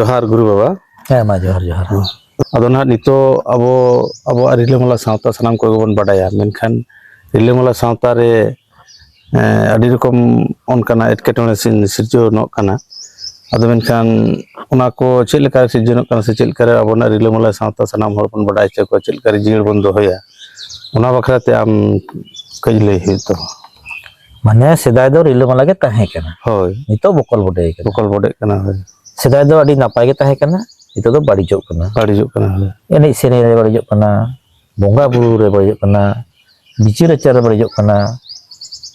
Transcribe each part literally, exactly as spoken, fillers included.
ᱡᱚᱦᱟᱨ ᱜᱩᱨᱩ ᱵᱟᱵᱟ᱾ ᱦᱮᱸ, ᱢᱟ ᱡᱚᱦᱟᱨ, ᱡᱚᱦᱟᱨ᱾ ᱟᱫᱚ ᱱᱟᱦᱟᱜ ᱱᱤᱛᱚᱜ ᱟᱵᱚ, ᱟᱵᱚᱣᱟᱜ ᱨᱤᱞᱟᱹᱢᱟᱞᱟ ᱥᱟᱶᱛᱟ ᱥᱟᱱᱟᱢ ᱠᱚᱜᱮ ᱵᱚᱱ ᱵᱟᱰᱟᱭᱟ, ᱢᱮᱱᱠᱷᱟᱱ ᱨᱤᱞᱟᱹᱢᱟᱞᱟ ᱥᱟᱶᱛᱟ ᱨᱮ, ᱮᱸ, ᱟᱹᱰᱤ ᱨᱚᱠᱚᱢ ᱚᱱᱠᱟᱱᱟᱜ ᱮᱴᱠᱮᱴᱚᱬᱮ ᱥᱤᱨ-, ᱥᱤᱨᱡᱟᱹᱣ ᱱᱚᱜ ᱠᱟᱱᱟ᱾ ᱟᱫᱚ ᱢᱮᱱᱠᱷᱟᱱ ᱚᱱᱟ ᱠᱚ ᱪᱮᱫ ᱞᱮᱠᱟ ᱥᱤᱨᱡᱚᱱᱚᱜ ᱠᱟᱱᱟ ᱥᱮ ᱪᱮᱫ ᱞᱮᱠᱟᱨᱮ ᱟᱵᱚᱱᱟᱜ ᱨᱤᱞᱟᱹᱢᱟᱞᱟ ᱥᱟᱶᱛᱟ ᱥᱟᱱᱟᱢ ᱦᱚᱲ ᱵᱚᱱ ᱵᱟᱰᱟᱭ ᱦᱚᱪᱚ ᱠᱚᱣᱟ, ᱪᱮᱫ ᱞᱮᱠᱟᱨᱮ ᱡᱤᱭᱟᱹᱲ ᱵᱚᱱ ᱫᱚᱦᱚᱭᱟ, ᱚᱱᱟ ᱵᱟᱠᱷᱨᱟ ᱛᱮ ᱟᱢ ᱠᱟᱹᱡ ᱞᱟᱹᱭ ᱦᱩᱭᱩᱜ ᱛᱟᱢᱟ᱾ ᱢᱟᱱᱮ ᱥᱮᱫᱟᱭ ᱫᱚ ᱨᱤᱞᱟᱹᱢᱟᱞᱟ ᱜᱮ ᱛᱟᱦᱮᱸ ᱠᱟᱱᱟ᱾ ᱦᱳᱭ᱾ ᱱᱤᱛᱚᱜ ᱵᱚᱠᱚᱞ ᱵᱚᱰᱮ ᱠᱟᱱᱟ᱾ ᱵᱚᱠᱚᱞ ᱵᱚᱰᱮᱜ ᱠᱟᱱᱟ, ᱦᱳᱭ᱾ ᱥᱮᱫᱟᱭ ᱫᱚ ᱟᱹᱰᱤ ᱱᱟᱯᱟᱭ ᱜᱮ ᱛᱟᱦᱮᱸ ᱠᱟᱱᱟ, ᱱᱤᱛᱚᱜ ᱫᱚ ᱵᱟᱹᱲᱤᱡᱚᱜ ᱠᱟᱱᱟ᱾ ᱵᱟᱹᱲᱤᱡᱚᱜ ᱠᱟᱱᱟ, ᱦᱳᱭ᱾ ᱮᱱᱮᱡ ᱥᱮᱨᱮᱧ ᱨᱮ ᱵᱟᱹᱲᱤᱡᱚᱜ ᱠᱟᱱᱟ, ᱵᱚᱸᱜᱟ ᱵᱩᱨᱩ ᱨᱮ ᱵᱟᱹᱲᱤᱡᱚᱜ ᱠᱟᱱᱟ, ᱵᱤᱪᱟᱹᱨ ᱟᱪᱟᱨ ᱨᱮ ᱵᱟᱹᱲᱤᱡᱚᱜ ᱠᱟᱱᱟ,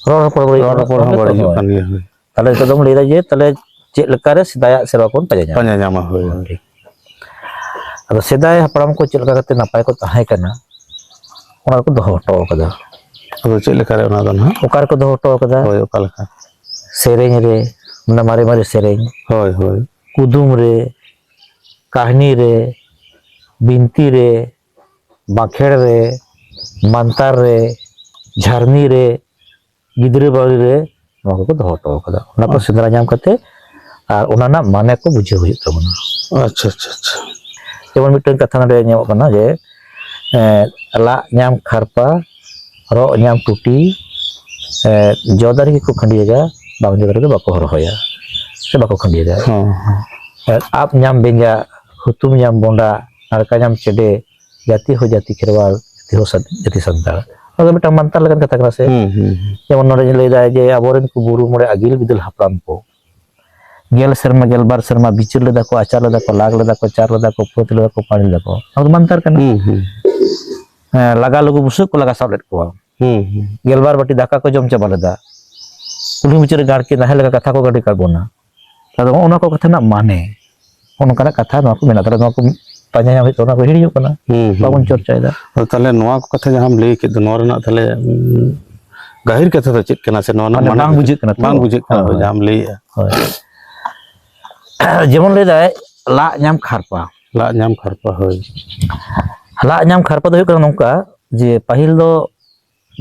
ᱨᱚᱲ ᱨᱚᱯᱚᱲ ᱵᱟᱹᱲᱤᱡᱚᱜ ᱨᱚᱲ ᱠᱟᱱᱟ, ᱨᱚᱯᱚᱲ ᱦᱚᱸ ᱦᱳᱭ᱾ ᱵᱟᱹᱲᱤᱡᱚᱜ ᱠᱟᱱ ᱜᱮᱭᱟ, ᱦᱳᱭ᱾ ᱛᱟᱦᱞᱮ ᱱᱤᱛᱚᱜ ᱫᱚᱢ ᱞᱟᱹᱭᱫᱟ ᱡᱮ ᱛᱟᱦᱞᱮ ᱪᱮᱫ ᱞᱮᱠᱟᱨᱮ ᱥᱮᱫᱟᱭᱟᱜ ᱥᱮᱨᱣᱟ ᱵᱚᱱ ᱯᱟᱸᱡᱟ ᱧᱟᱢᱟ? ᱯᱟᱸᱡᱟ ᱧᱟᱢᱟ, ᱦᱳᱭ, ᱦᱳᱭ᱾ ᱴᱷᱤᱠ᱾ ᱟᱫᱚ ᱥᱮᱫᱟᱭ ᱦᱟᱯᱲᱟᱢ ᱠᱚ ᱪᱮᱫ ᱞᱮᱠᱟ ᱠᱟᱛᱮ ᱱᱟᱯᱟᱭ ᱠᱚ ᱛᱟᱦᱮᱸ ᱠᱟᱱᱟ, ᱚᱱᱟ ᱠᱚ ᱫᱚᱦᱚ ᱦᱚᱴᱚ ᱠᱟᱫᱟ᱾ ᱟᱫᱚ ᱪᱮᱫ ᱞᱮᱠᱟᱨᱮ ᱚᱱᱟ ᱫᱚ ᱱᱟᱦᱟᱜ? ᱚᱠᱟ ᱨᱮᱠᱚ ᱫᱚᱦᱚ ᱦᱚᱴᱚ ᱠᱟᱫᱟ? ᱦᱳᱭ, ᱚᱠᱟ ᱞᱮᱠᱟ? ᱥᱮᱨᱮᱧ ᱨᱮ, ᱢᱟᱱᱮ ᱢᱟᱨᱮ ᱢᱟᱨᱮ ᱥᱮᱨᱮᱧ, ᱦᱳᱭ, ᱦᱳᱭ᱾ ᱠᱩᱫᱩᱢ ᱨᱮ, ᱠᱟᱹᱦᱱᱤ ᱨᱮ, ᱵᱤᱱᱛᱤ ᱨᱮ, ᱵᱟᱸᱠᱷᱮᱲ ᱨᱮ, ᱢᱟᱱᱛᱟᱨ ᱨᱮ, ᱡᱷᱟᱨᱱᱤ ᱨᱮ, ᱜᱤᱫᱽᱨᱟᱹ ᱵᱟᱹᱣᱲᱤ ᱨᱮ ᱱᱚᱣᱟ ᱠᱚᱠᱚ ᱫᱚᱦᱚ ᱦᱚᱴᱚ ᱠᱟᱫᱟ᱾ ᱚᱱᱟ ᱠᱚ ᱟᱪᱪᱷᱟ᱾ ᱥᱮᱸᱫᱽᱨᱟ ᱧᱟᱢ ᱠᱟᱛᱮ ᱟᱨ ᱚᱱᱟ ᱨᱮᱱᱟᱜ ᱢᱟᱱᱮ ᱠᱚ ᱵᱩᱡᱷᱟᱹᱣ ᱦᱩᱭᱩᱜ ᱛᱟᱵᱚᱱᱟ᱾ ᱟᱪᱪᱷᱟ, ᱟᱪᱪᱷᱟ, ᱟᱪᱪᱷᱟ᱾ ᱡᱮᱢᱚᱱ ᱢᱤᱫᱴᱟᱝ ᱠᱟᱛᱷᱟ ᱱᱚᱰᱮ ᱧᱟᱢᱚᱜ ᱠᱟᱱᱟ ᱡᱮ, ᱮᱸ, ᱞᱟᱜ ᱧᱟᱢ ᱠᱷᱟᱨᱯᱟ, ᱨᱚᱜ ᱧᱟᱢ ᱴᱩᱴᱤ, ᱮᱸ, ᱡᱚ ᱫᱟᱨᱮ ᱜᱮᱠᱚ ᱠᱷᱟᱹᱱᱰᱤᱭᱟᱹᱜᱟ, ᱵᱟᱝ ᱡᱚ ᱫᱟᱨᱮ ᱫᱚ ᱵᱟᱠᱚ ᱦᱚᱨᱦᱚᱭᱟ ᱥᱮ ᱵᱟᱠᱚ ᱠᱷᱟᱹᱱᱰᱤᱭᱟᱹᱜᱟ᱾ ᱦᱚᱸ, ᱦᱚᱸ᱾ ᱮᱸ, ᱟᱵ ᱧᱟᱢ ᱵᱮᱸᱜᱟ, ᱦᱩᱛᱩᱢ ᱧᱟᱢ ᱵᱚᱸᱰᱟ, ᱱᱟᱲᱠᱟ ᱧᱟᱢ ᱪᱮᱰᱮ, ᱡᱟᱹᱛᱤ ᱦᱚᱸ ᱡᱟᱹᱛᱤ ᱠᱷᱮᱨᱣᱟᱲ, ᱡᱟᱹᱛᱤ ᱦᱚᱸ ᱥᱟ-, ᱡᱟᱹᱛᱤ ᱥᱟᱱᱛᱟᱲ᱾ ᱚᱱᱟ ᱫᱚ ᱢᱤᱫᱴᱟᱝ ᱢᱟᱱᱛᱟᱨ ᱞᱮᱠᱟᱱ ᱠᱟᱛᱷᱟ ᱠᱟᱱᱟ ᱥᱮ? ᱦᱩᱸ, ᱦᱩᱸ, ᱦᱩᱸ᱾ ᱡᱮᱢᱚᱱ ᱱᱚᱰᱮ ᱞᱟᱹᱭᱫᱟᱭ ᱡᱮ ᱟᱵᱚᱨᱮᱱ ᱠᱚ ᱵᱩᱨᱩ ᱢᱚᱬᱮ ᱟᱹᱜᱤᱞ ᱵᱤᱫᱟᱹᱞ ᱦᱟᱯᱲᱟᱢ ᱠᱚ ᱜᱮᱞ ᱥᱮᱨᱢᱟ, ᱜᱮᱞ ᱵᱟᱨ ᱥᱮᱨᱢᱟ ᱵᱤᱪᱟᱹᱨ ᱞᱮᱫᱟ ᱠᱚ, ᱟᱪᱟᱨ ᱞᱮᱫᱟ ᱠᱚ, ᱞᱟᱜ ᱞᱮᱫᱟ ᱠᱚ, ᱪᱟᱨ ᱞᱮᱫᱟ ᱠᱚ, ᱯᱷᱟᱹᱫ ᱞᱮᱫᱟ ᱠᱚ, ᱯᱟᱹᱲ ᱞᱮᱫᱟ ᱠᱚ᱾ ᱚᱱᱟ ᱫᱚ ᱢᱟᱱᱛᱟᱨ ᱠᱟᱱᱟ᱾ ᱦᱩᱸ, ᱦᱩᱸ᱾ ᱦᱮᱸ, ᱞᱟᱜᱟ ᱞᱩᱜᱩ ᱵᱩᱥᱟᱹᱜ ᱠᱚ ᱞᱟᱜᱟ ᱥᱟᱵ ᱞᱮᱫ ᱠᱚᱣᱟ᱾ ᱦᱩᱸ, ᱦᱩᱸ᱾ ᱜᱮᱞᱵᱟᱨ ᱵᱟᱹᱴᱤ ᱫᱟᱠᱟ ᱠᱚ ᱡᱚᱢ ᱪᱟᱵᱟ ᱞᱮᱫᱟ᱾ ᱠᱩᱞᱦᱤ ᱢᱩᱪᱟᱹᱫ ᱨᱮ ᱜᱟᱲ ᱠᱤ ᱱᱟᱦᱮᱞ ᱞᱮᱠᱟ ᱠᱟᱛᱷᱟ ᱠᱚ ᱜᱟᱹᱰᱤ ᱠᱟᱜ ᱵᱚᱱᱟ᱾ ᱟᱫᱚ ᱱᱚᱜᱼᱚ ᱱᱚᱣᱟ ᱠᱚ ᱠᱟᱛᱷᱟ ᱨᱮᱱᱟᱜ ᱢᱟᱱᱮ, ᱱᱚᱜᱼᱚ ᱱᱚᱝᱠᱟᱱᱟᱜ ᱠᱟᱛᱷᱟ, ᱱᱚᱣᱟ ᱠᱚ ᱢᱮᱱᱟᱜ ᱛᱟᱞᱮ, ᱱᱚᱣᱟ ᱠᱚ ᱯᱟᱸᱡᱟ ᱧᱟᱢ ᱦᱩᱭᱩᱜ ᱛᱟᱵᱚᱱᱟ, ᱱᱚᱣᱟ ᱠᱚ ᱦᱤᱲᱤᱧᱚᱜ ᱠᱟᱱᱟ, ᱦᱩᱸ, ᱦᱩᱸ, ᱵᱟᱵᱚᱱ ᱦᱩᱸ᱾ ᱪᱚᱨᱪᱟᱭᱮᱫᱟ᱾ ᱟᱫᱚ ᱛᱟᱦᱞᱮ ᱱᱚᱣᱟ ᱠᱚ ᱠᱟᱛᱷᱟ ᱡᱟᱦᱟᱸᱢ ᱞᱟᱹᱭ ᱠᱮᱫ ᱫᱚ, ᱱᱚᱣᱟ ᱨᱮᱱᱟᱜ ᱛᱟᱦᱞᱮ, ᱩᱸ, ᱜᱟᱹᱦᱤᱨ ᱠᱟᱛᱷᱟ ᱫᱚ ᱪᱮᱫ ᱠᱟᱱᱟ ᱥᱮ ᱱᱚᱣᱟ ᱨᱮᱱᱟᱜ ᱢᱟᱱᱮ ᱢᱟᱱᱮ ᱵᱟᱝ ᱫᱚ ᱪᱮᱫ? ᱵᱩᱡᱷᱟᱹᱜ ᱠᱟᱱᱟ ᱛᱚ᱾ ᱵᱟᱝ ᱵᱩᱡᱷᱟᱹᱜ ᱠᱟᱱᱟ ᱦᱳᱭ, ᱛᱚ, ᱦᱳᱭ᱾ ᱡᱟᱦᱟᱸᱢ ᱞᱟᱹᱭᱮᱜᱼᱟ᱾ ᱦᱳᱭ᱾ ᱡᱮᱢᱚᱱ ᱞᱟᱹᱭ ᱫᱟᱭ, ᱞᱟᱜ ᱧᱟᱢ ᱠᱷᱟᱨᱯᱟ᱾ ᱞᱟᱜ ᱧᱟᱢ ᱠᱷᱟᱨᱯᱟ, ᱦᱳᱭ᱾ ᱞᱟᱜ ᱧᱟᱢ ᱠᱷᱟᱨᱯᱟ ᱫᱚ ᱦᱩᱭᱩᱜ ᱠᱟᱱᱟ ᱱᱚᱝᱠᱟ ᱡᱮ ᱯᱟᱹᱦᱤᱞ ᱫᱚ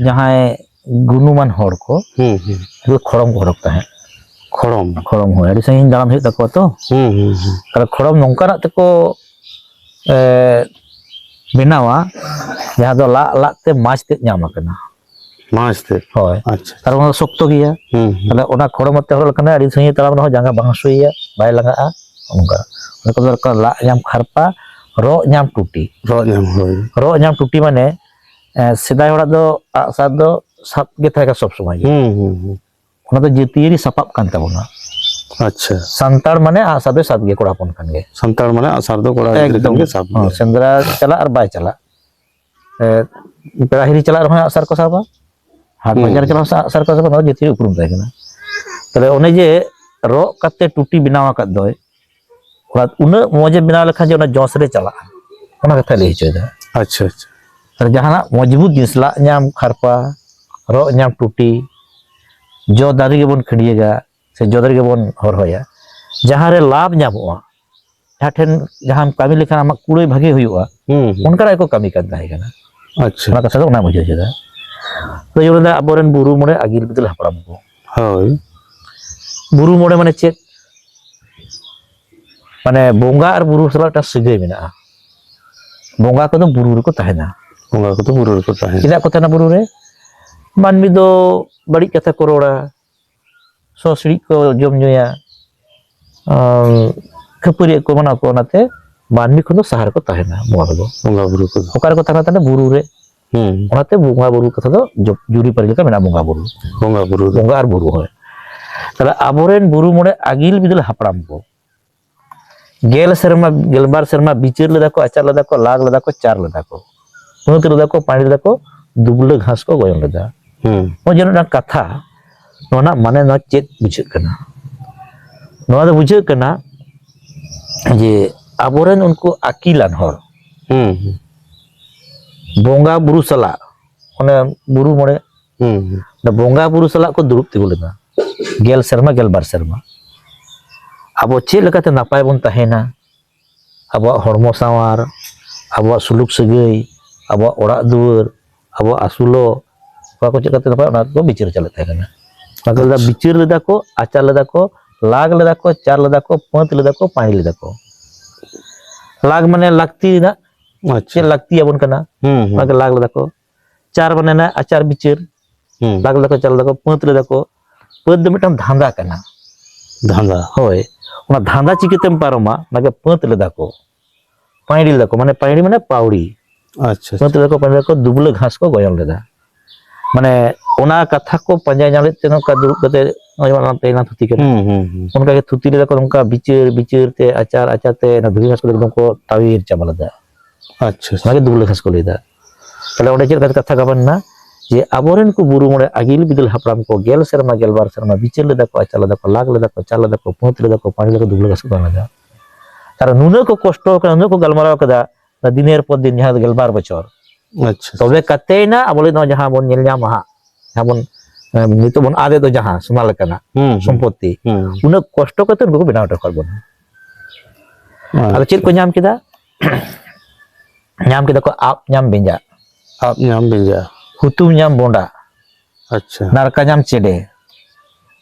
ᱡᱟᱦᱟᱸᱭ ᱜᱩᱱᱩᱢᱟᱱ ᱦᱚᱲ ᱠᱚ, ᱦᱩᱸ, ᱦᱩᱸ᱾ ᱩᱱᱠᱩ ᱠᱷᱚᱲᱚᱢ ᱠᱚ ᱦᱚᱨᱚᱜ ᱛᱟᱦᱮᱸᱫ᱾ ᱠᱷᱚᱲᱚᱢ᱾ ᱠᱷᱚᱲᱚᱢ, ᱦᱳᱭ, ᱟᱹᱰᱤ ᱥᱟᱺᱜᱤᱧ ᱫᱟᱬᱟᱱ ᱦᱩᱭᱩᱜ ᱛᱟᱠᱚᱣᱟ ᱛᱚ᱾ ᱦᱩᱸ, ᱦᱩᱸ, ᱦᱩᱸ᱾ ᱛᱟᱦᱞᱮ ᱠᱷᱚᱲᱚᱢ ᱱᱚᱝᱠᱟᱱᱟᱜ ᱛᱮᱠᱚ, ᱮ, ᱵᱮᱱᱟᱣᱟ, ᱡᱟᱦᱟᱸ ᱫᱚ ᱞᱟᱜ ᱞᱟᱜ ᱛᱮ ᱢᱟᱪ ᱛᱮᱫ ᱧᱟᱢ ᱟᱠᱟᱱᱟ᱾ ᱢᱟᱪ ᱛᱮᱫ? ᱦᱳᱭ᱾ ᱟᱪᱪᱷᱟ᱾ ᱛᱟᱦᱞᱮ ᱚᱱᱟ ᱫᱚ ᱥᱚᱠᱛᱚ ᱜᱮᱭᱟ᱾ ᱦᱩᱸ, ᱦᱩᱸ᱾ ᱛᱟᱦᱞᱮ ᱚᱱᱟ ᱠᱷᱚᱲᱚᱢ ᱛᱮ ᱦᱚᱨᱚᱜ ᱞᱮᱠᱷᱟᱱ ᱟᱹᱰᱤ ᱥᱟᱺᱜᱤᱧ ᱛᱟᱲᱟᱢ ᱨᱮᱦᱚᱸ ᱡᱟᱸᱜᱟ ᱵᱟᱝ ᱦᱟᱹᱥᱩᱭᱮᱭᱟ, ᱵᱟᱭ ᱞᱟᱸᱜᱟᱜᱼᱟ, ᱚᱱᱠᱟ᱾ ᱚᱱᱟ ᱠᱚᱫᱚ ᱞᱟᱜ ᱧᱟᱢ ᱠᱷᱟᱨᱯᱟ, ᱨᱚᱜ ᱧᱟᱢ ᱴᱩᱴᱤ᱾ ᱨᱚᱜ ᱧᱟᱢ, ᱦᱳᱭ᱾ ᱨᱚᱜ ᱧᱟᱢ ᱴᱩᱴᱤ ᱢᱟᱱᱮ, ᱮ, ᱥᱮᱫᱟᱭ ᱦᱚᱲᱟᱜ ᱫᱚ ᱟᱜᱼᱥᱟᱨ ᱫᱚ ᱥᱟᱵ ᱜᱮ ᱛᱟᱦᱮᱸ ᱠᱟᱱᱟ ᱥᱚᱵ ᱥᱚᱢᱚᱭ ᱜᱮ᱾ ᱦᱩᱸ, ᱦᱩᱸ, ᱦᱩᱸ᱾ ᱚᱱᱟ ᱫᱚ ᱡᱟᱹᱛᱤᱭᱟᱹᱨᱤ ᱥᱟᱯᱟᱵ ᱠᱟᱱ ᱛᱟᱵᱚᱱᱟ᱾ ᱟᱪᱪᱷᱟ᱾ ᱥᱟᱱᱛᱟᱲ ᱢᱟᱱᱮ ᱟᱜᱼᱥᱟᱨ ᱫᱚᱭ ᱥᱟᱵ ᱜᱮᱭᱟ ᱠᱚᱲᱟ ᱦᱚᱯᱚᱱ ᱠᱷᱟᱱ ᱜᱮ᱾ ᱥᱟᱱᱛᱟᱲ ᱢᱟᱱᱮ ᱟᱜᱼᱥᱟᱨ ᱫᱚ ᱠᱚᱲᱟ ᱜᱤᱫᱽᱨᱟᱹ ᱮᱠᱫᱚᱢ᱾ ᱠᱷᱟᱱ ᱜᱮ ᱥᱟᱵ ᱦᱚᱸ, ᱜᱮᱭᱟ᱾ ᱥᱮᱸᱫᱽᱨᱟ ᱪᱟᱞᱟᱜ ᱟᱨ ᱵᱟᱭ ᱪᱟᱞᱟᱜ᱾ ᱮ, ᱯᱮᱲᱟ ᱦᱤᱨᱤ ᱪᱟᱞᱟᱜ ᱨᱮᱦᱚᱸ ᱟᱜᱼᱥᱟᱨ ᱠᱚ ᱥᱟᱵᱟ, ᱦᱟᱴ ᱦᱩᱸ᱾ ᱵᱟᱡᱟᱨ ᱪᱟᱞᱟᱜ ᱨᱮᱦᱚᱸ ᱟᱜᱼᱥᱟᱨ ᱠᱚ ᱥᱟᱵᱟ, ᱱᱚᱣᱟ ᱡᱟᱹᱛᱤᱭᱟᱹᱨᱤ ᱩᱯᱨᱩᱢ ᱛᱟᱦᱮᱸ ᱠᱟᱱᱟ᱾ ᱛᱟᱦᱞᱮ ᱚᱱᱮ ᱡᱮ ᱨᱚᱜ ᱠᱟᱛᱮ ᱴᱩᱴᱤ ᱵᱮᱱᱟᱣ ᱟᱠᱟᱫ ᱫᱚᱭ, ᱚᱱᱟ ᱩᱱᱟᱹᱜ ᱢᱚᱡᱮ ᱵᱮᱱᱟᱣ ᱞᱮᱠᱷᱟᱱ ᱡᱮ ᱚᱱᱟ ᱡᱚᱥ ᱨᱮ ᱪᱟᱞᱟᱜᱼᱟ, ᱚᱱᱟ ᱠᱟᱛᱷᱟᱭ ᱞᱟᱹᱭ ᱦᱚᱪᱚᱭᱮᱫᱟ᱾ ᱟᱪᱪᱷᱟ, ᱟᱪᱪᱷᱟ᱾ ᱟᱨ ᱡᱟᱦᱟᱱᱟᱜ ᱢᱚᱡᱽᱵᱩᱛ ᱡᱤᱱᱤᱥ, ᱞᱟᱜ ᱧᱟᱢ ᱠᱷᱟᱨᱯᱟ, ᱨᱚᱜ ᱧᱟᱢ ᱴᱩᱴᱤ, ᱡᱚ ᱫᱟᱨᱮ ᱜᱮᱵᱚᱱ ᱠᱷᱟᱹᱰᱭᱟᱹᱜᱟ ᱥᱮ ᱡᱚ ᱫᱟᱨᱮ ᱜᱮᱵᱚᱱ ᱦᱚᱨᱦᱚᱭᱟ, ᱡᱟᱦᱟᱸ ᱨᱮ ᱞᱟᱵᱷ ᱧᱟᱢᱚᱜᱼᱟ, ᱡᱟᱦᱟᱸ ᱴᱷᱮᱱ ᱡᱟᱦᱟᱸᱢ ᱠᱟᱹᱢᱤ ᱞᱮᱠᱷᱟᱱ ᱟᱢᱟᱜ ᱠᱩᱲᱟᱹᱭ ᱵᱷᱟᱜᱮ ᱦᱩᱭᱩᱜᱼᱟ, ᱦᱩᱸ, ᱦᱩᱸ᱾ ᱚᱱᱠᱟᱱᱟᱜ ᱜᱮᱠᱚ ᱠᱟᱹᱢᱤ ᱠᱟᱱ ᱛᱟᱦᱮᱸ ᱠᱟᱱᱟ᱾ ᱟᱪᱪᱷᱟ᱾ ᱚᱱᱟ ᱠᱟᱛᱷᱟ ᱫᱚ ᱚᱱᱟ ᱵᱩᱡᱷᱟᱹᱣ ᱠᱮᱫᱟ᱾ ᱛᱚ, ᱡᱮᱢᱚᱱ ᱟᱵᱚᱨᱮᱱ ᱵᱩᱨᱩ ᱢᱚᱬᱮ ᱟᱹᱜᱤᱞ ᱵᱤᱫᱟᱹᱞ ᱦᱟᱯᱲᱟᱢ ᱠᱚ᱾ ᱦᱳᱭ᱾ ᱵᱩᱨᱩ ᱢᱚᱬᱮ ᱢᱟᱱᱮ ᱪᱮᱫ? ᱢᱟᱱᱮ ᱵᱚᱸᱜᱟ ᱟᱨ ᱵᱩᱨᱩ ᱥᱟᱞᱟᱜ ᱢᱤᱫᱴᱟᱝ ᱥᱟᱹᱜᱟᱹᱭ ᱢᱮᱱᱟᱜᱼᱟ᱾ ᱵᱚᱸᱜᱟ ᱠᱚᱫᱚ ᱵᱩᱨᱩ ᱨᱮᱠᱚ ᱛᱟᱦᱮᱱᱟ᱾ ᱵᱚᱸᱜᱟ ᱠᱚᱫᱚ ᱵᱩᱨᱩ ᱨᱮᱠᱚ ᱛᱟᱦᱮᱱᱟ᱾ ᱪᱮᱫᱟᱜ ᱠᱚ ᱛᱟᱦᱮᱱᱟ ᱵᱩᱨᱩ ᱨᱮ? ᱢᱟᱹᱱᱢᱤ ᱫᱚ ᱵᱟᱹᱲᱤᱡ ᱠᱟᱛᱷᱟ ᱠᱚ ᱨᱚᱲᱟ, ᱥᱚ ᱥᱤᱲᱤᱡ ᱠᱚ ᱡᱚᱢ ᱧᱩᱭᱟ, ᱟᱨ ᱠᱷᱟᱹᱯᱟᱹᱨᱤ ᱠᱚ ᱢᱟᱱᱟ ᱠᱚ, ᱚᱱᱟᱛᱮ ᱢᱟᱹᱱᱢᱤ ᱠᱷᱚᱱ ᱫᱚ ᱥᱟᱦᱟ ᱨᱮᱠᱚ ᱛᱟᱦᱮᱱᱟ ᱵᱚᱸᱜᱟ ᱠᱚᱫᱚ᱾ ᱵᱚᱸᱜᱟ ᱵᱩᱨᱩ ᱠᱚᱫᱚ᱾ ᱚᱠᱟ ᱨᱮᱠᱚ ᱛᱟᱦᱮᱱᱟ? ᱛᱟᱦᱮᱱᱟ ᱵᱩᱨᱩ ᱨᱮ᱾ ᱦᱩᱸ᱾ ᱚᱱᱟᱛᱮ ᱵᱚᱸᱜᱟ ᱵᱩᱨᱩ ᱠᱟᱛᱷᱟ ᱫᱚ ᱡᱚ-, ᱡᱩᱨᱤ ᱯᱟᱹᱨᱤ ᱞᱮᱠᱟ ᱢᱮᱱᱟᱜᱼᱟ, ᱵᱚᱸᱜᱟ ᱵᱩᱨᱩ᱾ ᱵᱚᱸᱜᱟ ᱵᱩᱨᱩ ᱫᱚ᱾ ᱵᱚᱸᱜᱟ ᱟᱨ ᱵᱩᱨᱩ, ᱦᱳᱭ᱾ ᱛᱟᱦᱞᱮ ᱟᱵᱚᱨᱮᱱ ᱵᱩᱨᱩ ᱢᱚᱬᱮ ᱟᱹᱜᱤᱞ ᱵᱤᱫᱟᱹᱞ ᱦᱟᱯᱲᱟᱢ ᱠᱚ ᱜᱮᱞ ᱥᱮᱨᱢᱟ, ᱜᱮᱞᱵᱟᱨ ᱥᱮᱨᱢᱟ ᱵᱤᱪᱟᱹᱨ ᱞᱮᱫᱟ ᱠᱚ, ᱟᱪᱟᱨ ᱞᱮᱫᱟ ᱠᱚ, ᱞᱟᱜ ᱞᱮᱫᱟ ᱠᱚ, ᱪᱟᱨ ᱞᱮᱫᱟ ᱠᱚ, ᱯᱟᱹᱛ ᱞᱮᱫᱟ ᱠᱚ, ᱯᱟᱹᱬᱤ ᱞᱮᱫᱟ ᱠᱚ, ᱫᱩᱵᱽᱞᱟᱹ ᱜᱷᱟᱥ ᱠᱚ ᱜᱚᱭᱚᱱ ᱞᱮᱫᱟ᱾ ᱦᱩᱸ᱾ ᱱᱚᱜᱼᱚᱭ ᱡᱮ ᱢᱤᱫᱴᱟᱝ ᱠᱟᱛᱷᱟ, ᱱᱚᱣᱟ ᱨᱮᱱᱟᱜ ᱢᱟᱱᱮ ᱱᱚᱣᱟ ᱪᱮᱫ ᱵᱩᱡᱷᱟᱹᱜ ᱠᱟᱱᱟ? ᱱᱚᱣᱟ ᱫᱚ ᱵᱩᱡᱷᱟᱹᱜ ᱠᱟᱱᱟ ᱡᱮ ᱟᱵᱚᱨᱮᱱ ᱩᱱᱠᱩ ᱟᱹᱠᱤᱞᱟᱱ ᱦᱚᱲ ᱦᱩᱸ, ᱦᱩᱸ᱾ ᱵᱚᱸᱜᱟ ᱵᱩᱨᱩ ᱥᱟᱞᱟᱜ, ᱚᱱᱮ ᱵᱩᱨᱩ ᱢᱚᱬᱮ, ᱦᱩᱸ, ᱦᱩᱸ᱾ ᱚᱱᱟ ᱵᱚᱸᱜᱟ ᱵᱩᱨᱩ ᱥᱟᱞᱟᱜ ᱠᱚ ᱫᱩᱲᱩᱵ ᱛᱤᱸᱜᱩ ᱞᱮᱱᱟ ᱜᱮᱞ ᱥᱮᱨᱢᱟ, ᱜᱮᱞᱵᱟᱨ ᱥᱮᱨᱢᱟ᱾ ᱟᱵᱚ ᱪᱮᱫ ᱞᱮᱠᱟᱛᱮ ᱱᱟᱯᱟᱭ ᱵᱚᱱ ᱛᱟᱦᱮᱱᱟ, ᱟᱵᱚᱣᱟᱜ ᱦᱚᱲᱢᱚ ᱥᱟᱶᱟᱨ, ᱟᱵᱚᱣᱟᱜ ᱥᱩᱞᱩᱠ ᱥᱟᱹᱜᱟᱹᱭ, ᱟᱵᱚᱣᱟᱜ ᱚᱲᱟᱜ ᱫᱩᱣᱟᱹᱨ, ᱟᱵᱚᱣᱟᱜ ᱟᱹᱥᱩᱞᱚᱜ, ᱚᱠᱟ ᱠᱚ ᱪᱮᱫ ᱞᱮᱠᱟᱛᱮ ᱱᱟᱯᱟᱭ, ᱚᱱᱟ ᱠᱚ ᱵᱤᱪᱟᱹᱨ ᱪᱟᱞᱟᱜ ᱛᱟᱦᱮᱸ ᱠᱟᱱᱟ᱾ ᱚᱱᱟ ᱠᱚ ᱞᱮᱫᱟ, ᱟᱪᱪᱷᱟ᱾ ᱵᱤᱪᱟᱹᱨ ᱞᱮᱫᱟ ᱠᱚ, ᱟᱪᱟᱨ ᱞᱮᱫᱟ ᱠᱚ, ᱞᱟᱜᱽ ᱞᱮᱫᱟ ᱠᱚ, ᱪᱟᱨ ᱞᱮᱫᱟ ᱠᱚ, ᱯᱟᱹᱛ ᱞᱮᱫᱟ ᱠᱚ, ᱯᱟᱹᱬᱤ ᱞᱮᱫᱟ ᱠᱚ᱾ ᱞᱟᱜᱽ ᱢᱟᱱᱮ ᱞᱟᱹᱠᱛᱤ ᱨᱮᱱᱟᱜ, ᱟᱪᱪᱷᱟ᱾ ᱪᱮᱫ ᱞᱟᱹᱠᱛᱤ ᱟᱵᱚᱱ ᱠᱟᱱᱟ, ᱦᱩᱸ, ᱦᱩᱸ᱾ ᱚᱱᱟ ᱜᱮ ᱞᱟᱜᱽ ᱞᱮᱫᱟ ᱠᱚ᱾ ᱪᱟᱨ ᱢᱟᱱᱮ ᱚᱱᱟ ᱟᱪᱟᱨ ᱵᱤᱪᱟᱹᱨ, ᱦᱩᱸ᱾ ᱞᱟᱜᱽ ᱞᱮᱫᱟ ᱠᱚ, ᱪᱟᱨ ᱞᱮᱫᱟ ᱠᱚ, ᱯᱟᱹᱛ ᱞᱮᱫᱟ ᱠᱚ᱾ ᱯᱟᱹᱛ ᱫᱚ ᱢᱤᱫᱴᱟᱝ ᱫᱷᱟᱸᱫᱟ ᱠᱟᱱᱟ᱾ ᱫᱷᱟᱸᱫᱟ᱾ ᱦᱳᱭ, ᱚᱱᱟ ᱫᱷᱟᱸᱫᱟ ᱪᱤᱠᱟᱹᱛᱮᱢ ᱯᱟᱨᱚᱢᱟ, ᱚᱱᱟ ᱜᱮ ᱯᱟᱹᱛ ᱞᱮᱫᱟ ᱠᱚ᱾ ᱯᱟᱹᱭᱲᱤ ᱞᱮᱫᱟ ᱠᱚ, ᱢᱟᱱᱮ ᱯᱟᱹᱭᱲᱤ ᱢᱟᱱᱮ ᱯᱟᱹᱣᱲᱤ᱾ ᱟᱪᱪᱷᱟ, ᱯᱟᱹᱛ ᱟᱪᱪᱷᱟ᱾ ᱞᱮᱫᱟ ᱠᱚ, ᱯᱟᱹᱭᱲᱤ ᱞᱮᱫᱟ ᱠᱚ, ᱫᱩᱵᱽᱞᱟᱹ ᱜᱷᱟᱥ ᱠᱚ ᱜᱚᱭᱚᱱ ᱞᱮᱫᱟ᱾ ᱢᱟᱱᱮ ᱚᱱᱟ ᱠᱟᱛᱷᱟ ᱠᱚ ᱯᱟᱸᱡᱟ ᱧᱟᱢ ᱞᱮᱫ ᱛᱮ ᱱᱚᱝᱠᱟ ᱫᱩᱲᱩᱵ ᱠᱟᱛᱮ ᱱᱚᱜᱼᱚᱭ ᱡᱮᱢᱚᱱ ᱟᱞᱟᱝ ᱛᱮᱦᱮᱧ ᱞᱟᱝ ᱛᱷᱩᱛᱤ ᱠᱟᱱᱟ᱾ ᱦᱩᱸ, ᱦᱩᱸ, ᱦᱩᱸ᱾ ᱚᱱᱠᱟ ᱜᱮ ᱛᱷᱩᱛᱤ ᱞᱮᱫᱟ ᱠᱚ, ᱱᱚᱝᱠᱟ ᱵᱤᱪᱟᱹᱨ, ᱵᱤᱪᱟᱹᱨ ᱛᱮ, ᱟᱪᱟᱨ, ᱟᱪᱟᱨ ᱛᱮ ᱚᱱᱟ ᱫᱷᱩᱵᱤ ᱜᱷᱟᱥ ᱠᱚᱫᱚ ᱮᱠᱫᱚᱢ ᱠᱚ ᱛᱟᱣᱤᱨ ᱪᱟᱵᱟ ᱞᱮᱫᱟ᱾ ᱟᱪᱪᱷᱟ, ᱚᱱᱟ ᱟᱪᱪᱷᱟ᱾ ᱜᱮ ᱫᱩᱵᱽᱞᱟᱹ ᱜᱷᱟᱥ ᱠᱚ ᱞᱟᱹᱭᱫᱟ᱾ ᱛᱟᱦᱞᱮ ᱚᱸᱰᱮ ᱪᱮᱫ ᱞᱮᱠᱟ ᱠᱟᱛᱷᱟ ᱜᱟᱵᱟᱱ ᱮᱱᱟ? ᱡᱮ ᱟᱵᱚᱨᱮᱱ ᱠᱚ ᱵᱩᱨᱩ ᱢᱚᱬᱮ ᱟᱹᱜᱤᱞ ᱵᱤᱫᱟᱹᱞ ᱦᱟᱯᱲᱟᱢ ᱠᱚ ᱜᱮᱞ ᱥᱮᱨᱢᱟ, ᱜᱮᱞᱵᱟᱨ ᱥᱮᱨᱢᱟ ᱵᱤᱪᱟᱹᱨ ᱞᱮᱫᱟ ᱠᱚ, ᱟᱪᱟᱨ ᱞᱮᱫᱟ ᱠᱚ, ᱞᱟᱜᱽ ᱞᱮᱫᱟ ᱠᱚ, ᱪᱟᱞ ᱞᱮᱫᱟ ᱠᱚ, ᱯᱟᱹᱛ ᱞᱮᱫᱟ ᱠᱚ, ᱯᱟᱹᱬᱤ ᱞᱮᱫᱟ ᱠᱚ, ᱫᱩᱵᱽᱞᱟᱹ ᱜᱷᱟᱥ ᱠᱚ ᱵᱟᱝ ᱞᱮᱫᱟ᱾ ᱟᱨ ᱱᱩᱱᱟᱹᱜ ᱠᱚ ᱠᱚᱥᱴᱚ ᱠᱟᱱᱟ, ᱱᱩᱱᱟᱹᱜ ᱠᱚ ᱜᱟᱞᱢᱟᱨᱟᱣ ᱠᱟᱫᱟ, ᱫᱤᱱᱮᱨ ᱯᱚᱨ ᱫᱤᱱ, ᱡᱟᱦᱟᱸ ᱫᱚ ᱜᱮᱞᱵᱟᱨ ᱵᱚᱪᱷᱚᱨ᱾ ᱟᱪᱪᱷᱟ, ᱛᱚᱵᱮ ᱟᱪᱪᱷᱟ᱾ ᱠᱟᱛᱮᱭᱱᱟ ᱟᱵᱚ ᱞᱟᱹᱜᱤᱫ ᱱᱚᱣᱟ ᱡᱟᱦᱟᱸ ᱵᱚᱱ ᱧᱮᱞ ᱧᱟᱢᱟ ᱦᱟᱸᱜ, ᱡᱟᱦᱟᱸ ᱵᱚᱱ, ᱮ, ᱱᱤᱛᱚᱜ ᱵᱚᱱ ᱟᱫ ᱮᱫ ᱫᱚ ᱡᱟᱦᱟᱸ ᱥᱳᱱᱟ ᱞᱮᱠᱟᱱᱟᱜ ᱦᱩᱸ, ᱦᱩᱸ᱾ ᱥᱚᱢᱯᱚᱛᱛᱤ, ᱦᱩᱸ᱾ ᱩᱱᱟᱹᱜ ᱠᱚᱥᱴᱚ ᱠᱟᱛᱮ ᱩᱱᱠᱩ ᱠᱚ ᱵᱮᱱᱟᱣ ᱦᱚᱴᱚ ᱠᱟᱜ ᱵᱚᱱᱟ᱾ ᱟᱫᱚ ᱪᱮᱫ ᱠᱚ ᱟᱪᱪᱷᱟ᱾ ᱧᱟᱢ ᱠᱮᱫᱟ? ᱧᱟᱢ ᱠᱮᱫᱟ ᱠᱚ ᱟᱵ ᱧᱟᱢ ᱵᱮᱸᱡᱟ, ᱟᱵ ᱧᱟᱢ ᱵᱮᱸᱡᱟ᱾ ᱦᱩᱛᱩᱢ ᱧᱟᱢ ᱵᱚᱸᱰᱟ, ᱟᱪᱪᱷᱟ᱾ ᱱᱟᱨᱠᱟ ᱧᱟᱢ ᱪᱮᱰᱮ᱾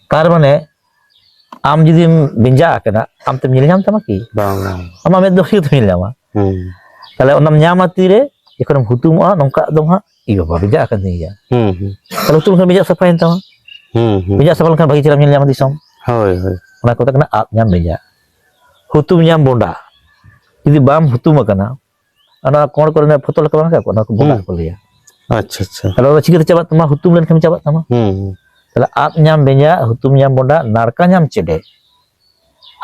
ᱛᱟᱨ ᱢᱟᱱᱮ ᱟᱢ ᱡᱩᱫᱤᱢ ᱵᱮᱸᱡᱟ ᱟᱠᱟᱱᱟ, ᱟᱢ ᱛᱮᱢ ᱧᱮᱞ ᱧᱟᱢ ᱛᱟᱢᱟ ᱠᱤ? ᱵᱟᱝ, ᱵᱟᱝ᱾ ᱟᱢᱟᱜ ᱢᱮᱫ ᱫᱚ ᱪᱤᱠᱟᱹᱛᱮᱢ ᱧᱮᱞ ᱧᱟᱢᱟ? ᱦᱩᱸ᱾ ᱛᱟᱦᱞᱮ ᱚᱱᱟᱢ ᱧᱟᱢᱟ ᱛᱤᱨᱮ? ᱡᱚᱠᱷᱚᱱᱮᱢ ᱦᱩᱛᱩᱢᱚᱜᱼᱟ, ᱱᱚᱝᱠᱟ ᱟᱫᱚᱢ ᱦᱟᱸᱜ, ᱤ ᱵᱟᱵᱟ, ᱵᱮᱸᱡᱟ ᱟᱠᱟᱱ ᱛᱤᱧ ᱜᱮᱭᱟ᱾ ᱦᱩᱸ, ᱦᱩᱸ᱾ ᱛᱟᱦᱞᱮ ᱦᱩᱛᱩᱢ ᱞᱮᱠᱷᱟᱱ ᱵᱮᱸᱡᱟ ᱥᱟᱯᱷᱟᱭᱮᱱ ᱛᱟᱢᱟ᱾ ᱦᱩᱸ, ᱦᱩᱸ᱾ ᱵᱮᱸᱡᱟ ᱥᱟᱯᱷᱟ ᱞᱮᱱᱠᱷᱟᱱ ᱵᱷᱟᱹᱜᱤ ᱪᱮᱦᱨᱟᱢ ᱧᱮᱞ ᱧᱟᱢᱟ ᱫᱤᱥᱚᱢ᱾ ᱦᱳᱭ, ᱦᱳᱭ᱾ ᱚᱱᱟ ᱠᱚ ᱢᱮᱛᱟᱜ ᱠᱟᱱᱟ ᱟᱵ ᱧᱟᱢ ᱵᱮᱸᱡᱟ᱾ ᱦᱩᱛᱩᱢ ᱧᱟᱢ ᱵᱚᱸᱰᱟ᱾ ᱡᱩᱫᱤ ᱵᱟᱢ ᱦᱩᱛᱩᱢ ᱟᱠᱟᱱᱟ, ᱚᱱᱟ ᱠᱚᱬ ᱠᱚᱨᱮ ᱯᱷᱚᱛᱚ ᱞᱮᱠᱟ ᱵᱟᱝ ᱨᱟᱠᱟᱵ ᱠᱚᱜᱼᱟ? ᱚᱱᱟ ᱠᱚ ᱵᱚᱸᱰᱟ ᱦᱩᱸ᱾ ᱠᱚ ᱞᱟᱹᱭᱟ᱾ ᱟᱪᱪᱷᱟ, ᱟᱪᱪᱷᱟ᱾ ᱛᱟᱦᱞᱮ ᱚᱱᱟ ᱪᱤᱠᱟᱹᱛᱮ ᱪᱟᱵᱟᱜ ᱛᱟᱢᱟ? ᱦᱩᱛᱩᱢ ᱞᱮᱱᱠᱷᱟᱱ ᱪᱟᱵᱟᱜ ᱛᱟᱢᱟ᱾ ᱦᱩᱸ, ᱦᱩᱸ᱾ ᱛᱟᱦᱞᱮ ᱟᱵ ᱧᱟᱢ ᱵᱮᱸᱡᱟ, ᱦᱩᱛᱩᱢ ᱧᱟᱢ ᱵᱚᱸᱰᱟ, ᱱᱟᱨᱠᱟ ᱧᱟᱢ ᱪᱮᱰᱮ᱾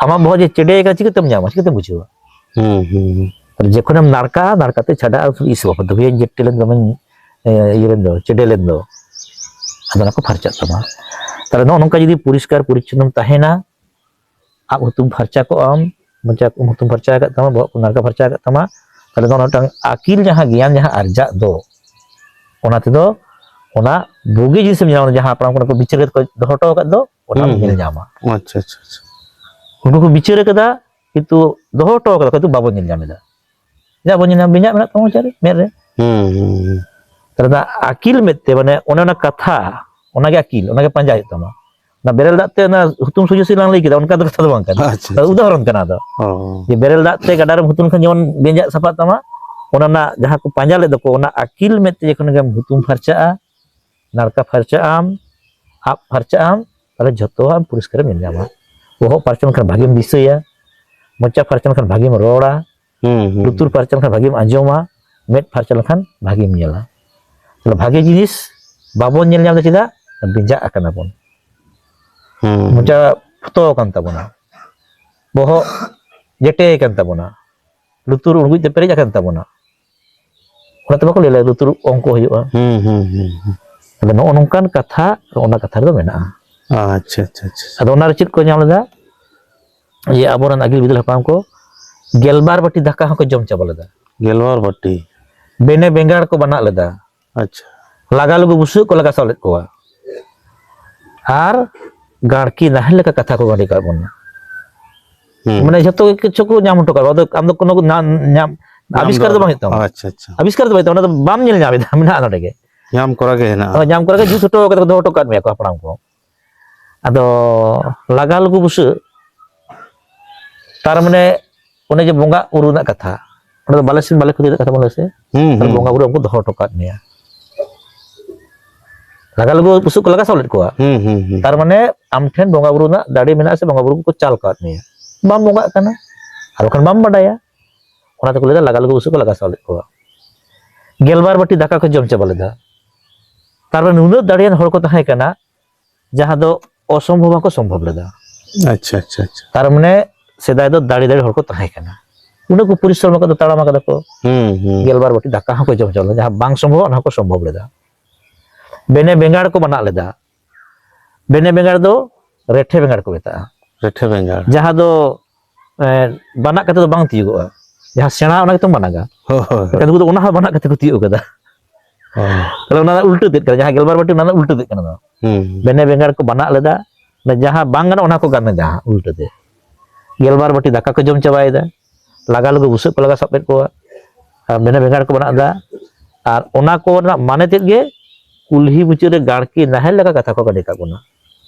ᱟᱢᱟᱜ ᱵᱚᱦᱚᱜ ᱡᱮ ᱪᱮᱰᱮ ᱟᱠᱟᱱᱟ, ᱪᱤᱠᱟᱹᱛᱮᱢ ᱧᱟᱢᱟ? ᱪᱤᱠᱟᱹᱛᱮᱢ ᱵᱩᱡᱷᱟᱹᱣᱟ? ᱦᱩᱸ, ᱦᱩᱸ, ᱦᱩᱸ᱾ ᱛᱟᱦᱞᱮ ᱡᱚᱠᱷᱚᱱᱮᱢ ᱱᱟᱨᱠᱟᱜᱼᱟ, ᱱᱟᱨᱠᱟ ᱛᱮ ᱪᱷᱟᱰᱟᱜᱼᱟ, ᱤᱥ ᱵᱟᱵᱟ, ᱫᱩᱵᱤᱭᱟᱹᱧ ᱡᱮᱴᱮ ᱞᱮᱱ ᱫᱚ, ᱵᱟᱹᱧ, ᱮ, ᱤᱭᱟᱹ ᱞᱮᱱ ᱫᱚ, ᱪᱮᱰᱮ ᱞᱮᱱ ᱫᱚ᱾ ᱟᱫᱚ ᱚᱱᱟ ᱠᱚ ᱯᱷᱟᱨᱪᱟᱜ ᱛᱟᱢᱟ᱾ ᱛᱟᱦᱞᱮ ᱱᱚᱜᱼᱚ ᱱᱚᱝᱠᱟ ᱡᱩᱫᱤ ᱯᱚᱨᱤᱥᱠᱟᱨ ᱯᱚᱨᱤᱪᱪᱷᱚᱱᱱᱚᱢ ᱛᱟᱦᱮᱱᱟ, ᱟᱵ ᱦᱩᱛᱩᱢ ᱯᱷᱟᱨᱪᱟ ᱠᱚᱜ ᱟᱢ, ᱢᱚᱪᱟ ᱠᱚ ᱦᱩᱛᱩᱢ ᱯᱷᱟᱨᱪᱟ ᱟᱠᱟᱫ ᱛᱟᱢᱟ, ᱵᱚᱦᱚᱜ ᱠᱚ ᱱᱟᱲᱠᱟ ᱯᱷᱟᱨᱪᱟ ᱟᱠᱟᱫ ᱛᱟᱢᱟ, ᱛᱟᱦᱞᱮ ᱫᱚ ᱚᱱᱟ ᱢᱤᱫᱴᱟᱝ ᱟᱹᱠᱤᱞ ᱡᱟᱦᱟᱸ ᱜᱮᱭᱟᱱ ᱡᱟᱦᱟᱸ ᱟᱨᱡᱟᱜ ᱫᱚ, ᱚᱱᱟ ᱛᱮᱫᱚ ᱚᱱᱟ ᱵᱩᱜᱤ ᱡᱤᱱᱤᱥ ᱮᱢ ᱧᱟᱢᱟ, ᱡᱟᱦᱟᱸ ᱦᱟᱯᱲᱟᱢ ᱠᱚ ᱵᱤᱪᱟᱹᱨ ᱠᱟᱛᱮ ᱠᱚ ᱫᱚᱦᱚ ᱦᱚᱴᱚ ᱟᱠᱟᱫ ᱫᱚ, ᱚᱱᱟᱢ ᱦᱩᱸ, ᱧᱮᱞ ᱦᱩᱸ᱾ ᱧᱟᱢᱟ᱾ ᱟᱪᱪᱷᱟ, ᱟᱪᱪᱷᱟ, ᱟᱪᱪᱷᱟ᱾ ᱩᱱᱠᱩ ᱠᱚ ᱵᱤᱪᱟᱹᱨ ᱟᱠᱟᱫᱟ, ᱠᱤᱱᱛᱩ ᱫᱚᱦᱚ ᱦᱚᱴᱚ ᱟᱠᱟᱫᱟ ᱠᱚ, ᱠᱤᱱᱛᱩ ᱵᱟᱵᱚᱱ ᱧᱮᱞ ᱧᱟᱢ ᱮᱫᱟ᱾ ᱪᱮᱫᱟᱜ ᱵᱚᱱ ᱧᱮᱞ ᱧᱟᱢ? ᱵᱮᱸᱡᱟᱜ ᱢᱮᱱᱟᱜ ᱛᱟᱢᱟ ᱢᱚᱪᱟ ᱨᱮ, ᱢᱮᱫ ᱨᱮ᱾ ᱦᱩᱸ, ᱦᱩᱸ, ᱦᱩᱸ᱾ ᱛᱟᱦᱞᱮ ᱫᱚ ᱟᱹᱠᱤᱞ ᱢᱮᱫ ᱛᱮ, ᱢᱟᱱᱮ ᱚᱱᱮ ᱚᱱᱟ ᱠᱟᱛᱷᱟ, ᱚᱱᱟᱜᱮ ᱟᱹᱠᱤᱞ, ᱚᱱᱟᱜᱮ ᱯᱟᱸᱡᱟ ᱦᱩᱭᱩᱜ ᱛᱟᱢᱟ᱾ ᱚᱱᱟ ᱵᱮᱨᱮᱞ ᱫᱟᱜ ᱛᱮ ᱚᱱᱟ ᱦᱩᱛᱩᱢ ᱥᱚᱡᱷᱮ ᱥᱤ ᱞᱟᱝ ᱞᱟᱹᱭ ᱠᱮᱫᱟ, ᱚᱱᱠᱟ ᱫᱚ ᱠᱟᱛᱷᱟ ᱫᱚ ᱵᱟᱝ ᱠᱟᱱᱟ᱾ ᱟᱪᱪᱷᱟ, ᱟᱪᱪᱷᱟ᱾ ᱩᱫᱟᱦᱚᱨᱚᱱ ᱠᱟᱱᱟ ᱟᱫᱚ᱾ ᱚ᱾ ᱡᱮ ᱵᱮᱨᱮᱞ ᱫᱟᱜ ᱛᱮ ᱜᱟᱰᱟ ᱨᱮᱢ ᱦᱩᱛᱩᱢ ᱞᱮᱠᱷᱟᱱ ᱡᱮᱢᱚᱱ ᱵᱮᱸᱡᱟᱜ ᱥᱟᱯᱷᱟᱜ ᱛᱟᱢᱟ, ᱚᱱᱟ ᱨᱮᱱᱟᱜ ᱡᱟᱦᱟᱸ ᱠᱚ ᱯᱟᱸᱡᱟ ᱞᱮᱫ ᱫᱚᱠᱚ, ᱚᱱᱟ ᱟᱹᱠᱤᱞ ᱢᱮᱫ ᱛᱮ ᱡᱚᱠᱷᱚᱱ ᱜᱮᱢ ᱦᱩᱛᱩᱢ ᱯᱷᱟᱨᱪᱟᱜᱼᱟ, ᱱᱟᱲᱠᱟ ᱯᱷᱟᱨᱪᱟᱜ ᱟᱢ, ᱟᱵ ᱯᱷᱟᱨᱪᱟᱜ ᱟᱢ, ᱛᱟᱦᱞᱮ ᱡᱷᱚᱛᱚᱣᱟᱜ ᱮᱢ ᱯᱚᱨᱤᱥᱠᱟᱨᱮᱢ ᱧᱮᱞ ᱧᱟᱢᱟ᱾ ᱵᱚᱦᱚᱜ ᱯᱷᱟᱨᱪᱟ ᱞᱮᱱᱠᱷᱟᱱ ᱵᱷᱟᱜᱮᱢ ᱫᱤᱥᱟᱹᱭᱟ, ᱢᱚᱪᱟ ᱯᱷᱟᱨᱪᱟ ᱞᱮᱱᱠᱷᱟᱱ ᱵᱷᱟᱜᱮᱢ ᱨᱚᱲᱟ, ᱦᱩᱸ, ᱦᱩᱸ᱾ ᱞᱩᱛᱩᱨ ᱯᱷᱟᱨᱪᱟ ᱞᱮᱱᱠᱷᱟᱱ ᱵᱷᱟᱜᱮᱢ ᱟᱸᱡᱚᱢᱟ, ᱢᱮᱫ ᱯᱷᱟᱨᱪᱟ ᱞᱮᱱᱠᱷᱟᱱ ᱵᱷᱟᱜᱮᱢ ᱧᱮᱞᱟ᱾ ᱛᱟᱦᱞᱮ ᱵᱷᱟᱜᱮ ᱡᱤᱱᱤᱥ ᱵᱟᱵᱚᱱ ᱧᱮᱞ ᱧᱟᱢ ᱮᱫᱟ ᱪᱮᱫᱟᱜ? ᱵᱮᱸᱡᱟᱜ ᱟᱠᱟᱱᱟ ᱵᱚᱱ᱾ ᱦᱩᱸ᱾ ᱢᱚᱪᱟ ᱯᱷᱚᱛᱚ ᱟᱠᱟᱱ ᱛᱟᱵᱚᱱᱟ, ᱵᱚᱦᱚᱜ ᱡᱮᱴᱮ ᱟᱠᱟᱱ ᱛᱟᱵᱚᱱᱟ, ᱞᱩᱛᱩᱨ ᱩᱲᱜᱩᱡ ᱛᱮ ᱯᱮᱨᱮᱡ ᱟᱠᱟᱱ ᱛᱟᱵᱚᱱᱟ᱾ ᱚᱱᱟᱛᱮ ᱵᱟᱠᱚ ᱞᱟᱹᱭ ᱞᱮᱫᱟ ᱞᱩᱛᱩᱨ ᱚᱝᱠᱚ ᱦᱩᱭᱩᱜᱼᱟ᱾ ᱦᱩᱸ, ᱦᱩᱸ, ᱦᱩᱸ, ᱦᱩᱸ᱾ ᱟᱫᱚ ᱱᱚᱜᱼᱚ ᱱᱚᱝᱠᱟᱱ ᱠᱟᱛᱷᱟ ᱚᱱᱟ ᱠᱟᱛᱷᱟ ᱨᱮᱫᱚ ᱢᱮᱱᱟᱜᱼᱟ᱾ ᱟᱪᱪᱷᱟ, ᱟᱪᱪᱷᱟ, ᱟᱪᱪᱷᱟ᱾ ᱟᱫᱚ ᱚᱱᱟ ᱨᱮ ᱪᱮᱫ ᱠᱚ ᱧᱟᱢ ᱞᱮᱫᱟ? ᱡᱮ ᱟᱵᱚᱨᱮᱱ ᱟᱹᱜᱤᱞ ᱵᱤᱫᱟᱹᱞ ᱦᱟᱯᱲᱟᱢ ᱠᱚ ᱜᱮᱞᱵᱟᱨ ᱵᱟᱹᱴᱤ ᱫᱟᱠᱟ ᱦᱚᱸᱠᱚ ᱡᱚᱢ ᱪᱟᱵᱟ ᱞᱮᱫᱟ᱾ ᱜᱮᱞᱵᱟᱨ ᱵᱟᱹᱴᱤ? ᱵᱮᱱᱮ ᱵᱮᱸᱜᱟᱲ ᱠᱚ ᱵᱟᱱᱟᱜ ᱞᱮᱫᱟ᱾ ᱟᱪᱪᱷᱟ᱾ ᱞᱟᱜᱟ ᱞᱩᱜᱩ ᱵᱩᱥᱩᱵ ᱠᱚ ᱞᱟᱜᱟ ᱥᱟᱵ ᱞᱮᱫ ᱠᱚᱣᱟ᱾ ᱟᱨ ᱜᱟᱲᱠᱤ ᱱᱟᱦᱮᱞ ᱞᱮᱠᱟ ᱠᱟᱛᱷᱟ ᱠᱚ ᱜᱟᱸᱰᱮ ᱠᱟᱜ ᱵᱚᱱᱟ᱾ ᱦᱩᱸ᱾ ᱢᱟᱱᱮ ᱡᱷᱚᱛᱚ ᱠᱤᱪᱷᱩ ᱠᱚ ᱧᱟᱢ ᱦᱚᱴᱚ ᱠᱟᱜᱼᱟ᱾ ᱟᱫᱚ ᱟᱢ ᱫᱚ ᱠᱳᱱᱳ ᱧᱟᱢ, ᱧᱟᱢ, ᱧᱟᱢ ᱟᱵᱤᱥᱠᱟᱨ ᱫᱚ ᱫᱚ ᱵᱟᱝ ᱦᱩᱭᱩᱜ ᱛᱟᱢᱟ᱾ ᱟᱪᱪᱷᱟ, ᱟᱪᱪᱷᱟ᱾ ᱟᱵᱤᱥᱠᱟᱨ ᱫᱚ ᱵᱟᱝ ᱦᱩᱭᱩᱜ ᱛᱟᱢᱟ, ᱚᱱᱟ ᱫᱚ ᱵᱟᱢ ᱧᱮᱞ ᱧᱟᱢ ᱮᱫᱟ, ᱢᱮᱱᱟᱜᱼᱟ ᱱᱚᱰᱮ ᱜᱮ᱾ ᱧᱟᱢ ᱠᱚᱨᱟ ᱜᱮ ᱦᱮᱱᱟᱜᱼᱟ᱾ ᱦᱳᱭ, ᱧᱟᱢ ᱠᱚᱨᱟ ᱜᱮ ᱡᱩᱛ ᱦᱚᱴᱚ ᱠᱟᱛᱮ ᱠᱚ ᱫᱚᱦᱚ ᱦᱚᱴᱚ ᱠᱟᱜ ᱢᱮᱭᱟ ᱠᱚ ᱦᱟᱯᱲᱟᱢ ᱠᱚ᱾ ᱟᱫᱚ ᱞᱟᱜᱟ ᱞᱩᱜᱩ ᱵᱩᱥᱟᱹᱜ, ᱛᱟᱨ ᱢᱟᱱᱮ ᱚᱱᱮ ᱡᱮ ᱵᱚᱸᱜᱟ ᱵᱩᱨᱩ ᱨᱮᱱᱟᱜ ᱠᱟᱛᱷᱟ, ᱚᱸᱰᱮ ᱫᱚ ᱵᱟᱞᱮ ᱥᱤᱢ ᱵᱟᱞᱮ ᱠᱷᱩᱫᱟᱹ ᱨᱮᱱᱟᱜ ᱠᱟᱛᱷᱟ ᱵᱚᱱ ᱞᱟᱹᱭᱟ ᱥᱮ? ᱦᱩᱸ, ᱛᱟᱦᱞᱮ ᱦᱩᱸ᱾ ᱵᱚᱸᱜᱟ ᱵᱩᱨᱩ ᱩᱱᱠᱩ ᱫᱚᱦᱚ ᱦᱚᱴᱚ ᱠᱟᱜ ᱢᱮᱭᱟ᱾ ᱞᱟᱜᱟ ᱞᱩᱜᱩ ᱵᱩᱥᱩᱵ ᱠᱚ ᱞᱟᱜᱟ ᱥᱟᱵ ᱞᱮᱫ ᱠᱚᱣᱟ᱾ ᱦᱩᱸ, ᱦᱩᱸ, ᱦᱩᱸ᱾ ᱛᱟᱨ ᱢᱟᱱᱮ ᱟᱢ ᱴᱷᱮᱱ ᱵᱚᱸᱜᱟ ᱵᱩᱨᱩ ᱨᱮᱱᱟᱜ ᱫᱟᱲᱮ ᱢᱮᱱᱟᱜᱼᱟ ᱥᱮ ᱵᱚᱸᱜᱟ ᱵᱩᱨᱩ ᱠᱚ ᱪᱟᱞ ᱠᱟᱣᱟᱫ ᱢᱮᱭᱟ, ᱵᱟᱢ ᱵᱚᱸᱜᱟᱜ ᱠᱟᱱᱟ, ᱟᱨ ᱵᱟᱠᱷᱟᱱ ᱵᱟᱢ ᱵᱟᱰᱟᱭᱟ᱾ ᱚᱱᱟ ᱛᱮᱠᱚ ᱞᱟᱹᱭᱫᱟ ᱞᱟᱜᱟ ᱞᱩᱜᱩ ᱵᱩᱥᱩᱵ ᱠᱚ ᱞᱟᱜᱟ ᱥᱟᱵ ᱞᱮᱫ ᱠᱚᱣᱟ᱾ ᱜᱮᱞᱵᱟᱨ ᱵᱟᱹᱴᱤ ᱫᱟᱠᱟ ᱠᱚ ᱡᱚᱢ ᱪᱟᱵᱟ ᱞᱮᱫᱟ᱾ ᱛᱟᱨ ᱢᱟᱱᱮ ᱱᱩᱱᱟᱹᱜ ᱫᱟᱲᱮᱭᱟᱱ ᱦᱚᱲ ᱠᱚ ᱛᱟᱦᱮᱸ ᱠᱟᱱᱟ, ᱡᱟᱦᱟᱸ ᱫᱚ ᱚᱥᱚᱢᱵᱷᱚᱵ ᱦᱚᱸᱠᱚ ᱥᱚᱢᱵᱷᱚᱵ ᱞᱮᱫᱟ᱾ ᱟᱪᱪᱷᱟ, ᱟᱪᱪᱷᱟ, ᱟᱪᱪᱷᱟ᱾ ᱛᱟᱨ ᱢᱟᱱᱮ ᱥᱮᱫᱟᱭ ᱫᱚ ᱫᱟᱲᱮ ᱫᱟᱲᱮ ᱦᱚᱲ ᱠᱚ ᱛᱟᱦᱮᱸ ᱠᱟᱱᱟ᱾ ᱩᱱᱟᱹᱜ ᱠᱚ ᱯᱚᱨᱤᱥᱨᱚᱢ ᱟᱠᱟᱫᱟ, ᱛᱟᱲᱟᱢ ᱟᱠᱟᱫᱟ ᱠᱚ᱾ ᱦᱩᱸ, ᱦᱩᱸ᱾ ᱜᱮᱞᱵᱟᱨ ᱵᱟᱹᱴᱤ ᱫᱟᱠᱟ ᱦᱚᱸᱠᱚ ᱡᱚᱢ ᱪᱟᱵᱟ ᱞᱮᱫᱟ, ᱡᱟᱦᱟᱸ ᱵᱟᱝ ᱥᱚᱢᱵᱷᱚᱵ ᱚᱱᱟ ᱦᱚᱸᱠᱚ ᱥᱚᱢᱵᱷᱚᱵ ᱞᱮᱫᱟ᱾ ᱵᱮᱱᱮ ᱵᱮᱸᱜᱟᱲ ᱠᱚ ᱵᱟᱱᱟᱜ ᱞᱮᱫᱟ᱾ ᱵᱮᱱᱮ ᱵᱮᱸᱜᱟᱲ ᱫᱚ ᱨᱮᱴᱷᱮ ᱵᱮᱸᱜᱟᱲ ᱠᱚ ᱢᱮᱛᱟᱜᱼᱟ᱾ ᱨᱮᱴᱷᱮ ᱵᱮᱸᱜᱟᱲ᱾ ᱡᱟᱦᱟᱸ ᱫᱚ, ᱮ, ᱵᱟᱱᱟᱜ ᱠᱟᱛᱮ ᱫᱚ ᱵᱟᱝ ᱛᱤᱭᱳᱜᱚᱜᱼᱟ᱾ ᱡᱟᱦᱟᱸ ᱥᱮᱬᱟ ᱚᱱᱟ ᱜᱮᱛᱚᱢ ᱵᱟᱱᱟᱜᱟ᱾ ᱦᱳᱭ, ᱦᱳᱭ, ᱦᱳᱭ᱾ ᱮᱱᱠᱷᱟᱱ ᱱᱩᱠᱩ ᱫᱚ ᱚᱱᱟ ᱦᱚᱸ ᱵᱟᱱᱟᱜ ᱠᱟᱛᱮ ᱠᱚ ᱛᱤᱭᱳᱜ ᱠᱟᱫᱟ᱾ ᱦᱳᱭ᱾ ᱛᱟᱦᱞᱮ ᱚᱱᱟ ᱫᱚ ᱩᱞᱴᱟᱹ ᱛᱮᱫ ᱠᱟᱱᱟ, ᱡᱟᱦᱟᱸ ᱜᱮᱞᱵᱟᱨ ᱵᱟᱹᱴᱤ ᱚᱱᱟ ᱫᱚ ᱩᱞᱴᱟᱹ ᱛᱮᱫ ᱠᱟᱱᱟ ᱫᱚ᱾ ᱦᱩᱸ᱾ ᱵᱮᱱᱮ ᱵᱮᱸᱜᱟᱲ ᱠᱚ ᱵᱟᱱᱟᱜ ᱞᱮᱫᱟ, ᱚᱱᱟ ᱡᱟᱦᱟᱸ ᱵᱟᱝ ᱜᱟᱱᱚᱜ ᱚᱱᱟ ᱠᱚ ᱜᱟᱱ ᱮᱫᱟ ᱩᱞᱴᱟᱹ ᱛᱮ᱾ ᱜᱮᱞᱵᱟᱨ ᱵᱟᱹᱴᱤ ᱫᱟᱠᱟ ᱠᱚ ᱡᱚᱢ ᱪᱟᱵᱟᱭᱮᱫᱟ, ᱞᱟᱜᱟ ᱞᱩᱜᱩ ᱵᱩᱥᱟᱹᱜ ᱠᱚ ᱞᱟᱜᱟ ᱥᱟᱵ ᱠᱮᱫ ᱠᱚᱣᱟ, ᱟᱨ ᱵᱮᱱᱮ ᱵᱮᱸᱜᱟᱲ ᱠᱚ ᱵᱟᱱᱟᱜ ᱮᱫᱟ, ᱟᱨ ᱚᱱᱟ ᱠᱚ ᱨᱮᱱᱟᱜ ᱢᱟᱱᱮ ᱛᱮᱫ ᱜᱮ ᱠᱩᱞᱦᱤ ᱢᱩᱪᱟᱹᱫ ᱨᱮ ᱜᱟᱲᱠᱤ ᱱᱟᱦᱮᱞ ᱞᱮᱠᱟ ᱠᱟᱛᱷᱟ ᱠᱚ ᱜᱟᱹᱰᱮ ᱠᱟᱜ ᱵᱚᱱᱟ᱾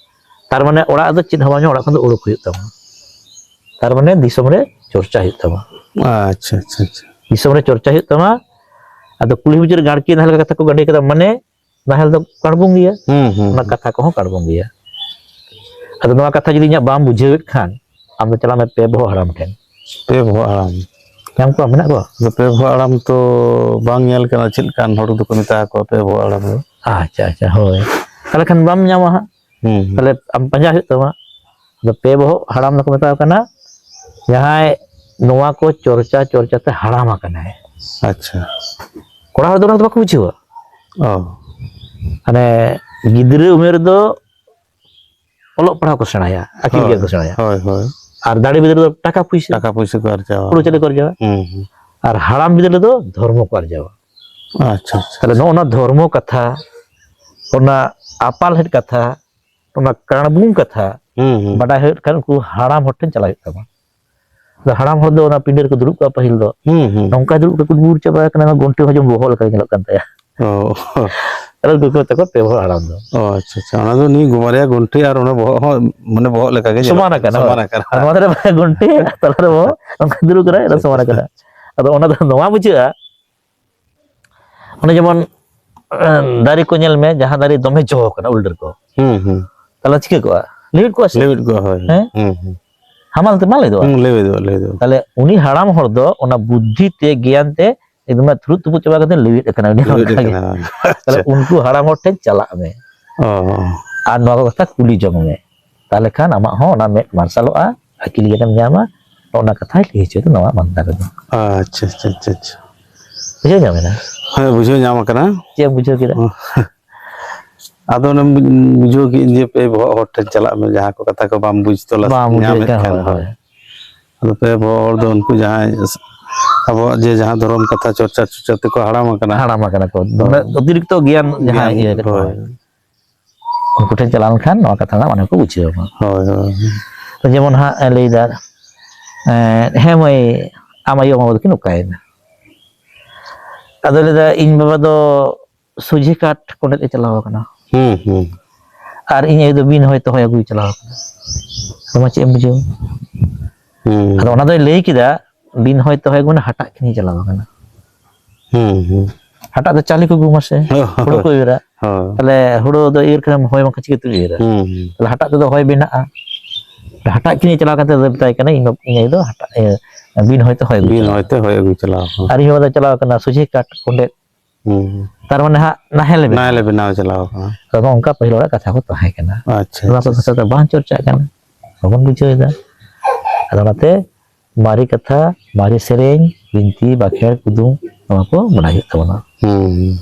ᱛᱟᱨ ᱢᱟᱱᱮ ᱚᱲᱟᱜ ᱫᱚ ᱪᱮᱫ ᱦᱚᱸ ᱵᱟᱝ, ᱚᱲᱟᱜ ᱠᱷᱚᱱ ᱫᱚ ᱩᱰᱩᱠ ᱦᱩᱭᱩᱜ ᱛᱟᱢᱟ᱾ ᱛᱟᱨ ᱢᱟᱱᱮ ᱫᱤᱥᱚᱢ ᱨᱮ ᱪᱚᱨᱪᱟ ᱦᱩᱭᱩᱜ ᱛᱟᱢᱟ᱾ ᱟᱪᱪᱷᱟ, ᱟᱪᱪᱷᱟ, ᱟᱪᱪᱷᱟ᱾ ᱫᱤᱥᱚᱢ ᱨᱮ ᱪᱚᱨᱪᱟ ᱦᱩᱭᱩᱜ ᱛᱟᱢᱟ᱾ ᱟᱫᱚ ᱠᱩᱞᱦᱤ ᱢᱩᱪᱟᱹᱫ ᱨᱮ ᱜᱟᱲᱠᱤ ᱱᱟᱦᱮᱞ ᱞᱮᱠᱟ ᱠᱟᱛᱷᱟ ᱠᱚ ᱜᱟᱹᱰᱮ ᱠᱟᱫᱟ, ᱢᱟᱱᱮ ᱱᱟᱦᱮᱞ ᱫᱚ ᱠᱟᱬᱵᱩᱝ ᱜᱮᱭᱟ᱾ ᱦᱩᱸ, ᱦᱩᱸ, ᱚᱱᱟ ᱦᱩᱸ᱾ ᱠᱟᱛᱷᱟ ᱠᱚᱦᱚᱸ ᱠᱟᱬᱵᱩᱝ ᱜᱮᱭᱟ᱾ ᱟᱫᱚ ᱱᱚᱣᱟ ᱠᱟᱛᱷᱟ ᱡᱩᱫᱤ ᱤᱧᱟᱹᱜ ᱵᱟᱢ ᱵᱩᱡᱷᱟᱹᱣᱮᱫ ᱠᱷᱟᱱ, ᱟᱢ ᱫᱚ ᱪᱟᱞᱟᱜ ᱢᱮ ᱯᱮ ᱵᱚᱦᱚᱜ ᱦᱟᱲᱟᱢ ᱴᱷᱮᱱ᱾ ᱯᱮ ᱵᱚᱦᱚᱜ ᱦᱟᱲᱟᱢ᱾ ᱧᱟᱢ ᱠᱚᱣᱟ, ᱢᱮᱱᱟᱜ ᱠᱚᱣᱟ? ᱟᱫᱚ ᱯᱮ ᱵᱚᱦᱚᱜ ᱦᱟᱲᱟᱢ ᱛᱚ ᱵᱟᱝ ᱧᱮᱞ ᱠᱟᱱᱟ, ᱪᱮᱫ ᱞᱮᱠᱟᱱ ᱦᱚᱲ ᱫᱚᱠᱚ ᱢᱮᱛᱟ ᱠᱚᱣᱟ ᱯᱮ ᱵᱚᱦᱚᱜ ᱦᱟᱲᱟᱢ ᱫᱚ? ᱟᱪᱪᱷᱟ, ᱟᱪᱪᱷᱟ, ᱦᱳᱭ᱾ ᱛᱟᱦᱚᱞᱮ ᱠᱷᱟᱱ ᱵᱟᱢ ᱧᱟᱢᱟ ᱦᱟᱸᱜ᱾ ᱦᱩᱸ, ᱦᱩᱸ᱾ ᱛᱟᱦᱚᱞᱮ ᱟᱢ ᱯᱟᱸᱡᱟ ᱦᱩᱭᱩᱜ ᱛᱟᱢᱟ᱾ ᱟᱫᱚ ᱯᱮ ᱵᱚᱦᱚᱜ ᱦᱟᱲᱟᱢ ᱫᱚᱠᱚ ᱢᱮᱛᱟ ᱠᱚ ᱠᱟᱱᱟ ᱡᱟᱦᱟᱸᱭ ᱱᱚᱣᱟ ᱠᱚ ᱪᱚᱨᱪᱟ ᱪᱚᱨᱪᱟ ᱛᱮ ᱦᱟᱲᱟᱢ ᱟᱠᱟᱱᱟᱭ᱾ ᱟᱪᱪᱷᱟ᱾ ᱠᱚᱲᱟ ᱦᱚᱲ ᱫᱚ ᱚᱱᱟ ᱫᱚ ᱵᱟᱠᱚ ᱵᱩᱡᱷᱟᱹᱣᱟ᱾ ᱚ᱾ ᱢᱟᱱᱮ ᱜᱤᱫᱽᱨᱟᱹ ᱩᱢᱮᱨ ᱫᱚ ᱚᱞᱚᱜ ᱯᱟᱲᱦᱟᱣ ᱠᱚ ᱥᱮᱬᱟᱭᱟ, ᱟᱹᱠᱤᱞ ᱦᱳᱭ, ᱜᱮᱭᱟᱱ ᱠᱚ ᱥᱮᱬᱟᱭᱟ᱾ ᱦᱳᱭ, ᱦᱳᱭ᱾ ᱟᱨ ᱫᱟᱲᱮ ᱵᱤᱫᱟᱹᱞ ᱫᱚ ᱴᱟᱠᱟ ᱯᱩᱭᱥᱟᱹ, ᱴᱟᱠᱟ ᱯᱩᱭᱥᱟᱹ ᱠᱚ ᱟᱨᱡᱟᱣᱟ᱾ ᱦᱩᱲᱩ ᱪᱟᱣᱞᱮ ᱠᱚ ᱟᱨᱡᱟᱣᱟ᱾ ᱦᱩᱸ, ᱦᱩᱸ᱾ ᱟᱨ ᱦᱟᱲᱟᱢ ᱵᱤᱫᱟᱹᱞ ᱫᱚ ᱫᱷᱚᱨᱢᱚ ᱠᱚ ᱟᱨᱡᱟᱣᱟ᱾ ᱟᱪᱪᱷᱟ, ᱟᱪᱪᱷᱟ, ᱛᱟᱦᱞᱮ ᱟᱪᱪᱷᱟ᱾ ᱱᱚᱜᱼᱚ ᱱᱚᱣᱟ ᱫᱷᱚᱨᱢᱚ ᱠᱟᱛᱷᱟ, ᱚᱱᱟ ᱟᱯᱟᱞ ᱦᱮᱡ ᱠᱟᱛᱷᱟ, ᱚᱱᱟ ᱠᱟᱬᱵᱩᱝ ᱠᱟᱛᱷᱟ ᱦᱩᱸ, ᱦᱩᱸ᱾ ᱵᱟᱰᱟᱭ ᱦᱩᱭᱩᱜ ᱠᱷᱟᱱ ᱩᱱᱠᱩ ᱦᱟᱲᱟᱢ ᱦᱚᱲ ᱴᱷᱮᱱ ᱪᱟᱞᱟᱜ ᱦᱩᱭᱩᱜ ᱛᱟᱢᱟ᱾ ᱟᱫᱚ ᱦᱟᱲᱟᱢ ᱦᱚᱲ ᱫᱚ ᱚᱱᱟ ᱯᱤᱸᱰᱟᱹ ᱨᱮᱠᱚ ᱫᱩᱲᱩᱵ ᱠᱚᱜᱼᱟ ᱯᱟᱹᱦᱤᱞ ᱫᱚ᱾ ᱦᱩᱸ, ᱦᱩᱸ᱾ ᱱᱚᱝᱠᱟ ᱫᱩᱲᱩᱵ ᱠᱟᱛᱮ ᱠᱚ ᱵᱩᱨ ᱪᱟᱵᱟ ᱟᱠᱟᱱᱟ, ᱜᱚᱱᱴᱮ ᱦᱚᱸ ᱡᱮᱢᱚᱱ ᱵᱚᱦᱚᱜ ᱞᱮᱠᱟ ᱜᱮ ᱧᱮᱞᱚᱜ ᱠᱟᱱ ᱛᱟᱭᱟ᱾ ᱚ᱾ ᱟᱨ ᱩᱱᱠᱩ ᱠᱚ ᱛᱟᱠᱚ ᱯᱮ ᱵᱚᱦᱚᱜ ᱦᱟᱲᱟᱢ ᱫᱚ᱾ ᱚ, ᱟᱪᱪᱷᱟ, ᱟᱪᱪᱷᱟ᱾ ᱚᱱᱟ ᱫᱚ ᱱᱩᱭ ᱜᱚᱢᱟᱨᱤᱭᱟ ᱜᱚᱱᱴᱮ ᱟᱨ ᱚᱱᱟ ᱵᱚᱦᱚᱜ ᱦᱚᱸ, ᱢᱟᱱᱮ, ᱵᱚᱦᱚᱜ ᱞᱮᱠᱟ ᱜᱮ ᱧᱮᱞᱚᱜ ᱥᱚᱢᱟᱱ ᱠᱟᱱᱟ, ᱥᱚᱢᱟᱱ ᱦᱳᱭ᱾ ᱟᱠᱟᱱᱟ᱾ ᱟᱨ ᱱᱚᱣᱟ ᱫᱷᱟᱨᱮ ᱵᱟᱠᱷᱟᱡ ᱜᱚᱱᱴᱮ, ᱟᱨ ᱛᱟᱞᱟ ᱨᱮ ᱵᱚᱦᱚᱜ, ᱚᱱᱠᱟ ᱫᱩᱲᱩᱵ ᱠᱟᱱᱟᱭ, ᱚᱱᱟ ᱟᱪᱪᱷᱟ, ᱥᱚᱢᱟᱱ ᱟᱪᱪᱷᱟ, ᱟᱠᱟᱱᱟ᱾ ᱟᱪᱪᱷᱟ᱾ ᱟᱫᱚ ᱚᱱᱟ ᱫᱚ ᱱᱚᱣᱟ ᱵᱩᱡᱷᱟᱹᱜᱼᱟ, ᱚᱱᱮ ᱡᱮᱢᱚᱱ, ᱮᱸ, ᱫᱟᱨᱮ ᱠᱚ ᱧᱮᱞ ᱢᱮ, ᱡᱟᱦᱟᱸ ᱫᱟᱨᱮ ᱫᱚᱢᱮ ᱡᱚ ᱠᱟᱱᱟ, ᱩᱞ ᱰᱟᱹᱨ ᱠᱚ, ᱦᱩᱸ, ᱦᱩᱸ᱾ ᱛᱟᱦᱞᱮ ᱪᱤᱠᱟᱹ ᱠᱚᱜᱼᱟ? ᱞᱮᱣᱮᱫ ᱠᱚᱜᱼᱟ ᱥᱮ? ᱞᱮᱣᱮᱫ ᱠᱚᱜᱼᱟ, ᱦᱳᱭ᱾ ᱦᱮᱸ? ᱦᱩᱸ, ᱦᱩᱸ᱾ ᱦᱟᱢᱟᱞ ᱛᱮ ᱵᱟᱝ ᱞᱮᱣᱮᱫᱚᱜᱼᱟ? ᱦᱩᱸ, ᱞᱮᱣᱮᱫᱚᱜᱼᱟ, ᱞᱮᱣᱮᱫᱚᱜᱼᱟ᱾ ᱛᱟᱦᱞᱮ ᱩᱱᱤ ᱦᱟᱲᱟᱢ ᱦᱚᱲ ᱫᱚ ᱚᱱᱟ ᱵᱩᱫᱽᱫᱷᱤ ᱛᱮ, ᱜᱮᱭᱟᱱ ᱛᱮ ᱮᱠᱫᱚᱢ ᱛᱷᱩᱲᱩᱫ ᱛᱩᱯᱩᱫ ᱪᱟᱵᱟ ᱠᱟᱛᱮ ᱞᱮᱣᱮᱫ ᱟᱠᱟᱱᱟ ᱩᱱᱤ ᱞᱮᱣᱮᱫ ᱚᱱᱠᱟ ᱜᱮ᱾ ᱟᱠᱟᱱᱟ᱾ ᱛᱟᱦᱞᱮ ᱟᱪᱪᱷᱟ᱾ ᱩᱱᱠᱩ ᱦᱟᱲᱟᱢ ᱦᱚᱲ ᱴᱷᱮᱱ ᱪᱟᱞᱟᱜ ᱢᱮ᱾ ᱚ᱾ ᱟᱨ ᱱᱚᱣᱟ ᱠᱚ ᱠᱟᱛᱷᱟ ᱠᱩᱞᱤ ᱡᱚᱝ ᱢᱮ᱾ ᱛᱟᱦᱞᱮ ᱠᱷᱟᱱ ᱟᱢᱟᱜ ᱦᱚᱸ ᱚᱱᱟ ᱢᱮᱫ ᱢᱟᱨᱥᱟᱞᱚᱜᱼᱟ, ᱟᱹᱠᱤᱞ ᱜᱮᱢ ᱧᱟᱢᱟ᱾ ᱚᱱᱟ ᱠᱟᱛᱷᱟᱭ ᱞᱟᱹᱭ ᱦᱚᱪᱚᱭᱮᱫᱟ ᱱᱚᱣᱟ ᱢᱟᱱᱛᱟᱨ ᱨᱮᱫᱚ᱾ ᱟᱪᱪᱷᱟ, ᱟᱪᱪᱷᱟ, ᱟᱪᱪᱷᱟ, ᱟᱪᱪᱷᱟ᱾ ᱵᱩᱡᱷᱟᱹᱣ ᱧᱟᱢ ᱮᱱᱟ? ᱦᱮᱸ, ᱵᱩᱡᱷᱟᱹᱣ ᱧᱟᱢ ᱟᱠᱟᱱᱟ᱾ ᱪᱮᱫ ᱮᱢ ᱵᱩᱡᱷᱟᱹᱣ ᱠᱮᱫᱟ? ᱚ᱾ ᱟᱫᱚ ᱚᱱᱮᱢ ᱵᱩᱡᱷᱟᱹᱣ ᱠᱮᱫ ᱡᱮ ᱯᱮ ᱵᱚᱦᱚᱜ ᱦᱚᱲ ᱴᱷᱮᱱ ᱪᱟᱞᱟᱜ ᱢᱮ, ᱡᱟᱦᱟᱸ ᱠᱚ ᱠᱟᱛᱷᱟ ᱠᱚ ᱵᱟᱢ ᱵᱩᱡᱽ ᱛᱚᱞᱟᱥ ᱵᱟᱢ ᱵᱩᱡᱷᱟᱹᱣᱮᱫ ᱧᱟᱢᱮᱫ ᱠᱷᱟᱱ, ᱠᱷᱟᱱ, ᱦᱳᱭ, ᱦᱳᱭ᱾ ᱦᱳᱭ᱾ ᱟᱫᱚ ᱯᱮ ᱵᱚᱦᱚᱜ ᱦᱚᱲ ᱫᱚ ᱩᱱᱠᱩ ᱡᱟᱦᱟᱸᱭ ᱟᱵᱚᱣᱟᱜ ᱡᱮ ᱡᱟᱦᱟᱸ ᱫᱷᱚᱨᱚᱢ ᱠᱟᱛᱷᱟ ᱪᱚᱨᱪᱟ ᱪᱚᱨᱪᱟ ᱛᱮᱠᱚ ᱦᱟᱲᱟᱢ ᱟᱠᱟᱱᱟ᱾ ᱦᱟᱲᱟᱢ ᱟᱠᱟᱱᱟ ᱠᱚ᱾ ᱦᱳᱭ᱾ ᱩᱱᱟᱹᱜ ᱚᱛᱤᱨᱤᱠᱛᱚ ᱜᱮᱭᱟᱱ ᱡᱟᱦᱟᱸᱭ ᱜᱮᱭᱟᱱ, ᱤᱭᱟᱹ ᱠᱟᱛᱮ, ᱦᱳᱭ᱾ ᱦᱳᱭ᱾ ᱩᱱᱠᱩ ᱴᱷᱮᱱ ᱪᱟᱞᱟᱣ ᱞᱮᱱᱠᱷᱟᱱ ᱱᱚᱣᱟ ᱠᱟᱛᱷᱟ ᱨᱮᱱᱟᱜ ᱢᱟᱱᱮ ᱠᱚ ᱵᱩᱡᱷᱟᱹᱣᱟ᱾ ᱦᱳᱭ, ᱦᱳᱭ, ᱦᱳᱭ᱾ ᱛᱚ ᱡᱮᱢᱚᱱ ᱦᱟᱸᱜ ᱮ ᱞᱟᱹᱭᱫᱟ, ᱮᱸ, "ᱦᱮᱸ ᱢᱟᱹᱭ, ᱟᱢ ᱟᱭᱳ ᱟᱢ ᱵᱟᱵᱟ ᱫᱚᱠᱤᱱ ᱚᱠᱟᱭᱮᱱᱟ?" ᱟᱫᱚ ᱞᱟᱹᱭᱫᱟ, "ᱤᱧ ᱵᱟᱵᱟ ᱫᱚ ᱥᱚᱡᱷᱮ ᱠᱟᱴ ᱠᱚᱸᱰᱮᱞ ᱮ ᱪᱟᱞᱟᱣ ᱟᱠᱟᱱᱟ᱾ ᱦᱩᱸ ᱦᱩᱸ ᱟᱨ ᱤᱧ ᱟᱭᱳ ᱫᱚ ᱵᱤᱱ ᱦᱚᱭᱛᱮ ᱦᱚᱭ ᱟᱹᱜᱩᱭ ᱪᱟᱞᱟᱣ ᱟᱠᱟᱱᱟ᱾ ᱟᱫᱚ ᱢᱟ ᱪᱮᱫ ᱮᱢ ᱵᱩᱡᱷᱟᱹᱣ? ᱦᱩᱸ ᱟᱫᱚ ᱚᱱᱟ ᱫᱚᱭ ᱞᱟᱹᱭ ᱠᱮᱫᱟ, ᱵᱤᱱ ᱦᱚᱭᱛᱮ ᱦᱚᱭ ᱟᱹᱜᱩ ᱢᱟᱱᱮ ᱦᱟᱴᱟᱜ ᱠᱤᱱ ᱪᱟᱞᱟᱣ ᱟᱠᱟᱱᱟ᱾ ᱦᱩᱸ ᱦᱩᱸ ᱦᱟᱴᱟᱜ ᱫᱚ ᱪᱟᱣᱞᱮ ᱠᱚ ᱟᱹᱜᱩ ᱢᱟᱥᱮ, ᱦᱩᱲᱩ ᱠᱚ ᱤᱨᱟ᱾ ᱦᱳᱭ ᱛᱟᱦᱞᱮ ᱦᱩᱲᱩ ᱫᱚ ᱤᱨ ᱠᱷᱟᱱ ᱦᱚᱭ ᱵᱟᱝᱠᱷᱟᱱ ᱪᱤᱠᱟᱹᱛᱮ ᱤᱨᱟ? ᱦᱩᱸ ᱦᱩᱸ ᱛᱟᱦᱞᱮ ᱦᱟᱴᱟᱜ ᱛᱮᱫᱚ ᱦᱚᱭ ᱵᱮᱱᱟᱜᱼᱟ᱾ ᱦᱟᱴᱟᱜ ᱠᱤᱱ ᱪᱟᱞᱟᱣ ᱠᱟᱛᱮ ᱫᱚ ᱢᱮᱛᱟᱭ ᱠᱟᱱᱟ, ᱤᱧ ᱵᱟᱵ- ᱤᱧ ᱟᱭᱳ ᱫᱚ ᱦᱟᱴᱟᱜ ᱤᱭᱟᱹ, ᱵᱤᱱ ᱦᱚᱭᱛᱮ ᱦᱚᱭ ᱟᱹᱜᱩ ᱵᱤᱱ ᱪᱟᱞᱟᱣ᱾ ᱦᱚᱭᱛᱮ ᱦᱚᱭ ᱟᱹᱜᱩ ᱪᱟᱞᱟᱣ ᱟᱠᱟᱱᱟ᱾ ᱟᱨ ᱤᱧ ᱵᱟᱵᱟ ᱫᱚ ᱪᱟᱞᱟᱣ ᱟᱠᱟᱱᱟ ᱥᱚᱡᱷᱮ ᱠᱟᱴ ᱠᱚᱸᱰᱮᱞ᱾ ᱦᱩᱸ ᱛᱟᱨ ᱢᱟᱱᱮ ᱦᱟᱸᱜ ᱱᱟᱦᱮᱞ ᱮ ᱵᱮᱱᱟᱣ᱾ ᱱᱟᱦᱮᱞ ᱮ ᱵᱮᱱᱟᱣ ᱪᱟᱞᱟᱣ ᱟᱠᱟᱱᱟ᱾ ᱟᱫᱚ ᱚᱱᱠᱟ ᱯᱟᱹᱦᱤᱞ ᱦᱚᱲᱟᱜ ᱠᱟᱛᱷᱟ ᱠᱚ ᱛᱟᱦᱮᱸ ᱠᱟᱱᱟ᱾ ᱟᱪᱪᱷᱟ ᱱᱚᱣᱟ ᱠᱚ ᱟᱪᱪᱷᱟ᱾ ᱠᱟᱛᱷᱟ ᱫᱚ ᱵᱟᱝ ᱪᱚᱨᱪᱟᱜ ᱠᱟᱱᱟ, ᱵᱟᱵᱚᱱ ᱵᱩᱡᱷᱟᱹᱣ ᱮᱫᱟ᱾ ᱟᱫᱚ ᱚᱱᱟᱛᱮ ᱢᱟᱨᱮ ᱠᱟᱛᱷᱟ, ᱢᱟᱨᱮ ᱥᱮᱨᱮᱧ, ᱵᱤᱱᱛᱤ ᱵᱟᱠᱷᱮᱲ ᱠᱩᱫᱩᱢ, ᱱᱚᱣᱟ ᱠᱚ ᱵᱟᱰᱟᱭ ᱦᱩᱭᱩᱜ ᱛᱟᱵᱚᱱᱟ᱾ ᱦᱩᱸ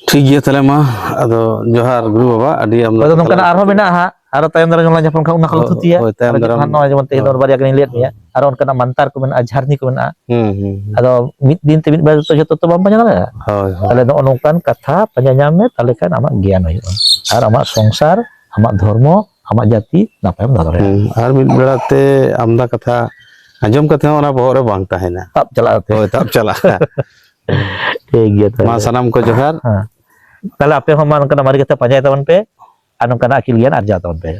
ᱴᱷᱤᱠ ᱜᱮᱭᱟ ᱛᱟᱦᱞᱮ ᱢᱟ᱾ ᱟᱫᱚ ᱡᱚᱦᱟᱨ ᱜᱩᱨᱩ ᱵᱟᱵᱟ, ᱟᱹᱰᱤ ᱟᱢᱫᱟ ᱟᱫᱚ ᱠᱟᱛᱷᱟ ᱱᱚᱝᱠᱟᱱᱟᱜ ᱞᱟᱝ ᱟᱨᱦᱚᱸ ᱛᱷᱩᱛᱤ ᱢᱮᱱᱟᱜᱼᱟ ᱦᱟᱸᱜ, ᱟᱨᱚ ᱛᱟᱭᱚᱢ ᱫᱟᱨᱟᱢ ᱧᱚᱜ ᱞᱟᱝ ᱧᱟᱯᱟᱢ ᱠᱷᱟᱱ ᱚᱱᱟ ᱠᱚ ᱦᱳᱭ, ᱞᱟᱝ ᱦᱳᱭ, ᱛᱷᱩᱛᱤᱭᱟ᱾ ᱛᱟᱭᱚᱢ ᱟᱨ ᱫᱟᱨᱟᱢ᱾ ᱡᱚᱠᱷᱚᱱ ᱱᱚᱜᱼᱚᱭ ᱡᱮᱢᱚᱱ ᱛᱮᱦᱮᱧ ᱫᱚ ᱵᱟᱨᱭᱟ ᱜᱟᱱᱤᱧ ᱞᱟᱹᱭᱟᱫ ᱢᱮᱭᱟ, ᱟᱨᱚ ᱚᱱᱠᱟᱱᱟᱜ ᱢᱟᱱᱛᱟᱨ ᱠᱚ ᱢᱮᱱᱟᱜᱼᱟ, ᱡᱷᱟᱨᱱᱤ ᱠᱚ ᱢᱮᱱᱟᱜᱼᱟ᱾ ᱦᱩᱸ ᱦᱩᱸ ᱦᱩᱸ᱾ ᱟᱫᱚ ᱢᱤᱫ ᱫᱤᱱ ᱛᱮ ᱢᱤᱫ ᱵᱮᱲᱟ ᱫᱚ ᱡᱷᱚᱛᱚ ᱛᱚ ᱵᱟᱢ ᱯᱟᱸᱡᱟ ᱫᱟᱲᱮᱭᱟᱜᱼᱟ᱾ ᱦᱳᱭ ᱦᱳᱭ᱾ ᱛᱟᱦᱞᱮ ᱱᱚᱜᱼᱚ ᱱᱚᱝᱠᱟᱱ ᱠᱟᱛᱷᱟ ᱯᱟᱸᱡᱟ ᱧᱟᱢ ᱢᱮ, ᱛᱟᱦᱞᱮ ᱠᱷᱟᱱ ᱟᱢᱟᱜ ᱜᱮᱭᱟᱱ ᱦᱩᱭᱩᱜᱼᱟ ᱟᱨ ᱟᱢᱟᱜ ᱥᱚᱝᱥᱟᱨ, ᱟᱢᱟᱜ ᱫᱷᱚᱨᱢᱚ, ᱟᱢᱟᱜ ᱡᱟᱹᱛᱤ ᱱᱟᱯᱟᱭᱮᱢ ᱫᱚᱦᱚ ᱫᱟᱲᱮᱭᱟᱜᱼᱟ᱾ ᱦᱩᱸ, ᱟᱨ ᱢᱤᱫ ᱵᱮᱲᱟ ᱛᱮ ᱟᱢᱫᱟ ᱠᱟᱛᱷᱟ ᱟᱸᱡᱚᱢ ᱠᱟᱛᱮ ᱦᱚᱸ ᱚᱱᱟ ᱵᱚᱦᱚᱜ ᱨᱮ ᱵᱟᱝ ᱛᱟᱦᱮᱱᱟ᱾ ᱛᱟᱵ ᱪᱟᱞᱟᱜᱼᱟ ᱛᱮ᱾ ᱦᱳᱭ, ᱛᱟᱵ ᱪᱟᱞᱟᱜᱼᱟ᱾ ᱴᱷᱤᱠ ᱜᱮᱭᱟ ᱛᱟᱦᱞᱮ᱾ ᱢᱟ ᱥᱟᱱᱟᱢ ᱠᱚ ᱡᱚᱦᱟᱨ᱾ ᱦᱮᱸ᱾ ᱛᱟᱦᱞᱮ ᱟᱯᱮ ᱦᱚᱸ ᱢᱟ ᱱᱚᱝᱠᱟᱱᱟᱜ ᱢᱟᱨᱮ ᱠᱟᱛᱷᱟ ᱯᱟᱸᱡᱟᱭ ᱛᱟᱵᱚᱱ ᱯᱮ ᱟᱨ ᱱᱚᱝᱠᱟᱱᱟᱜ ᱟᱹᱠᱤᱞ ᱜᱮᱭᱟᱱ ᱟᱨᱡᱟᱣ ᱛᱟᱵᱚᱱ ᱯᱮ᱾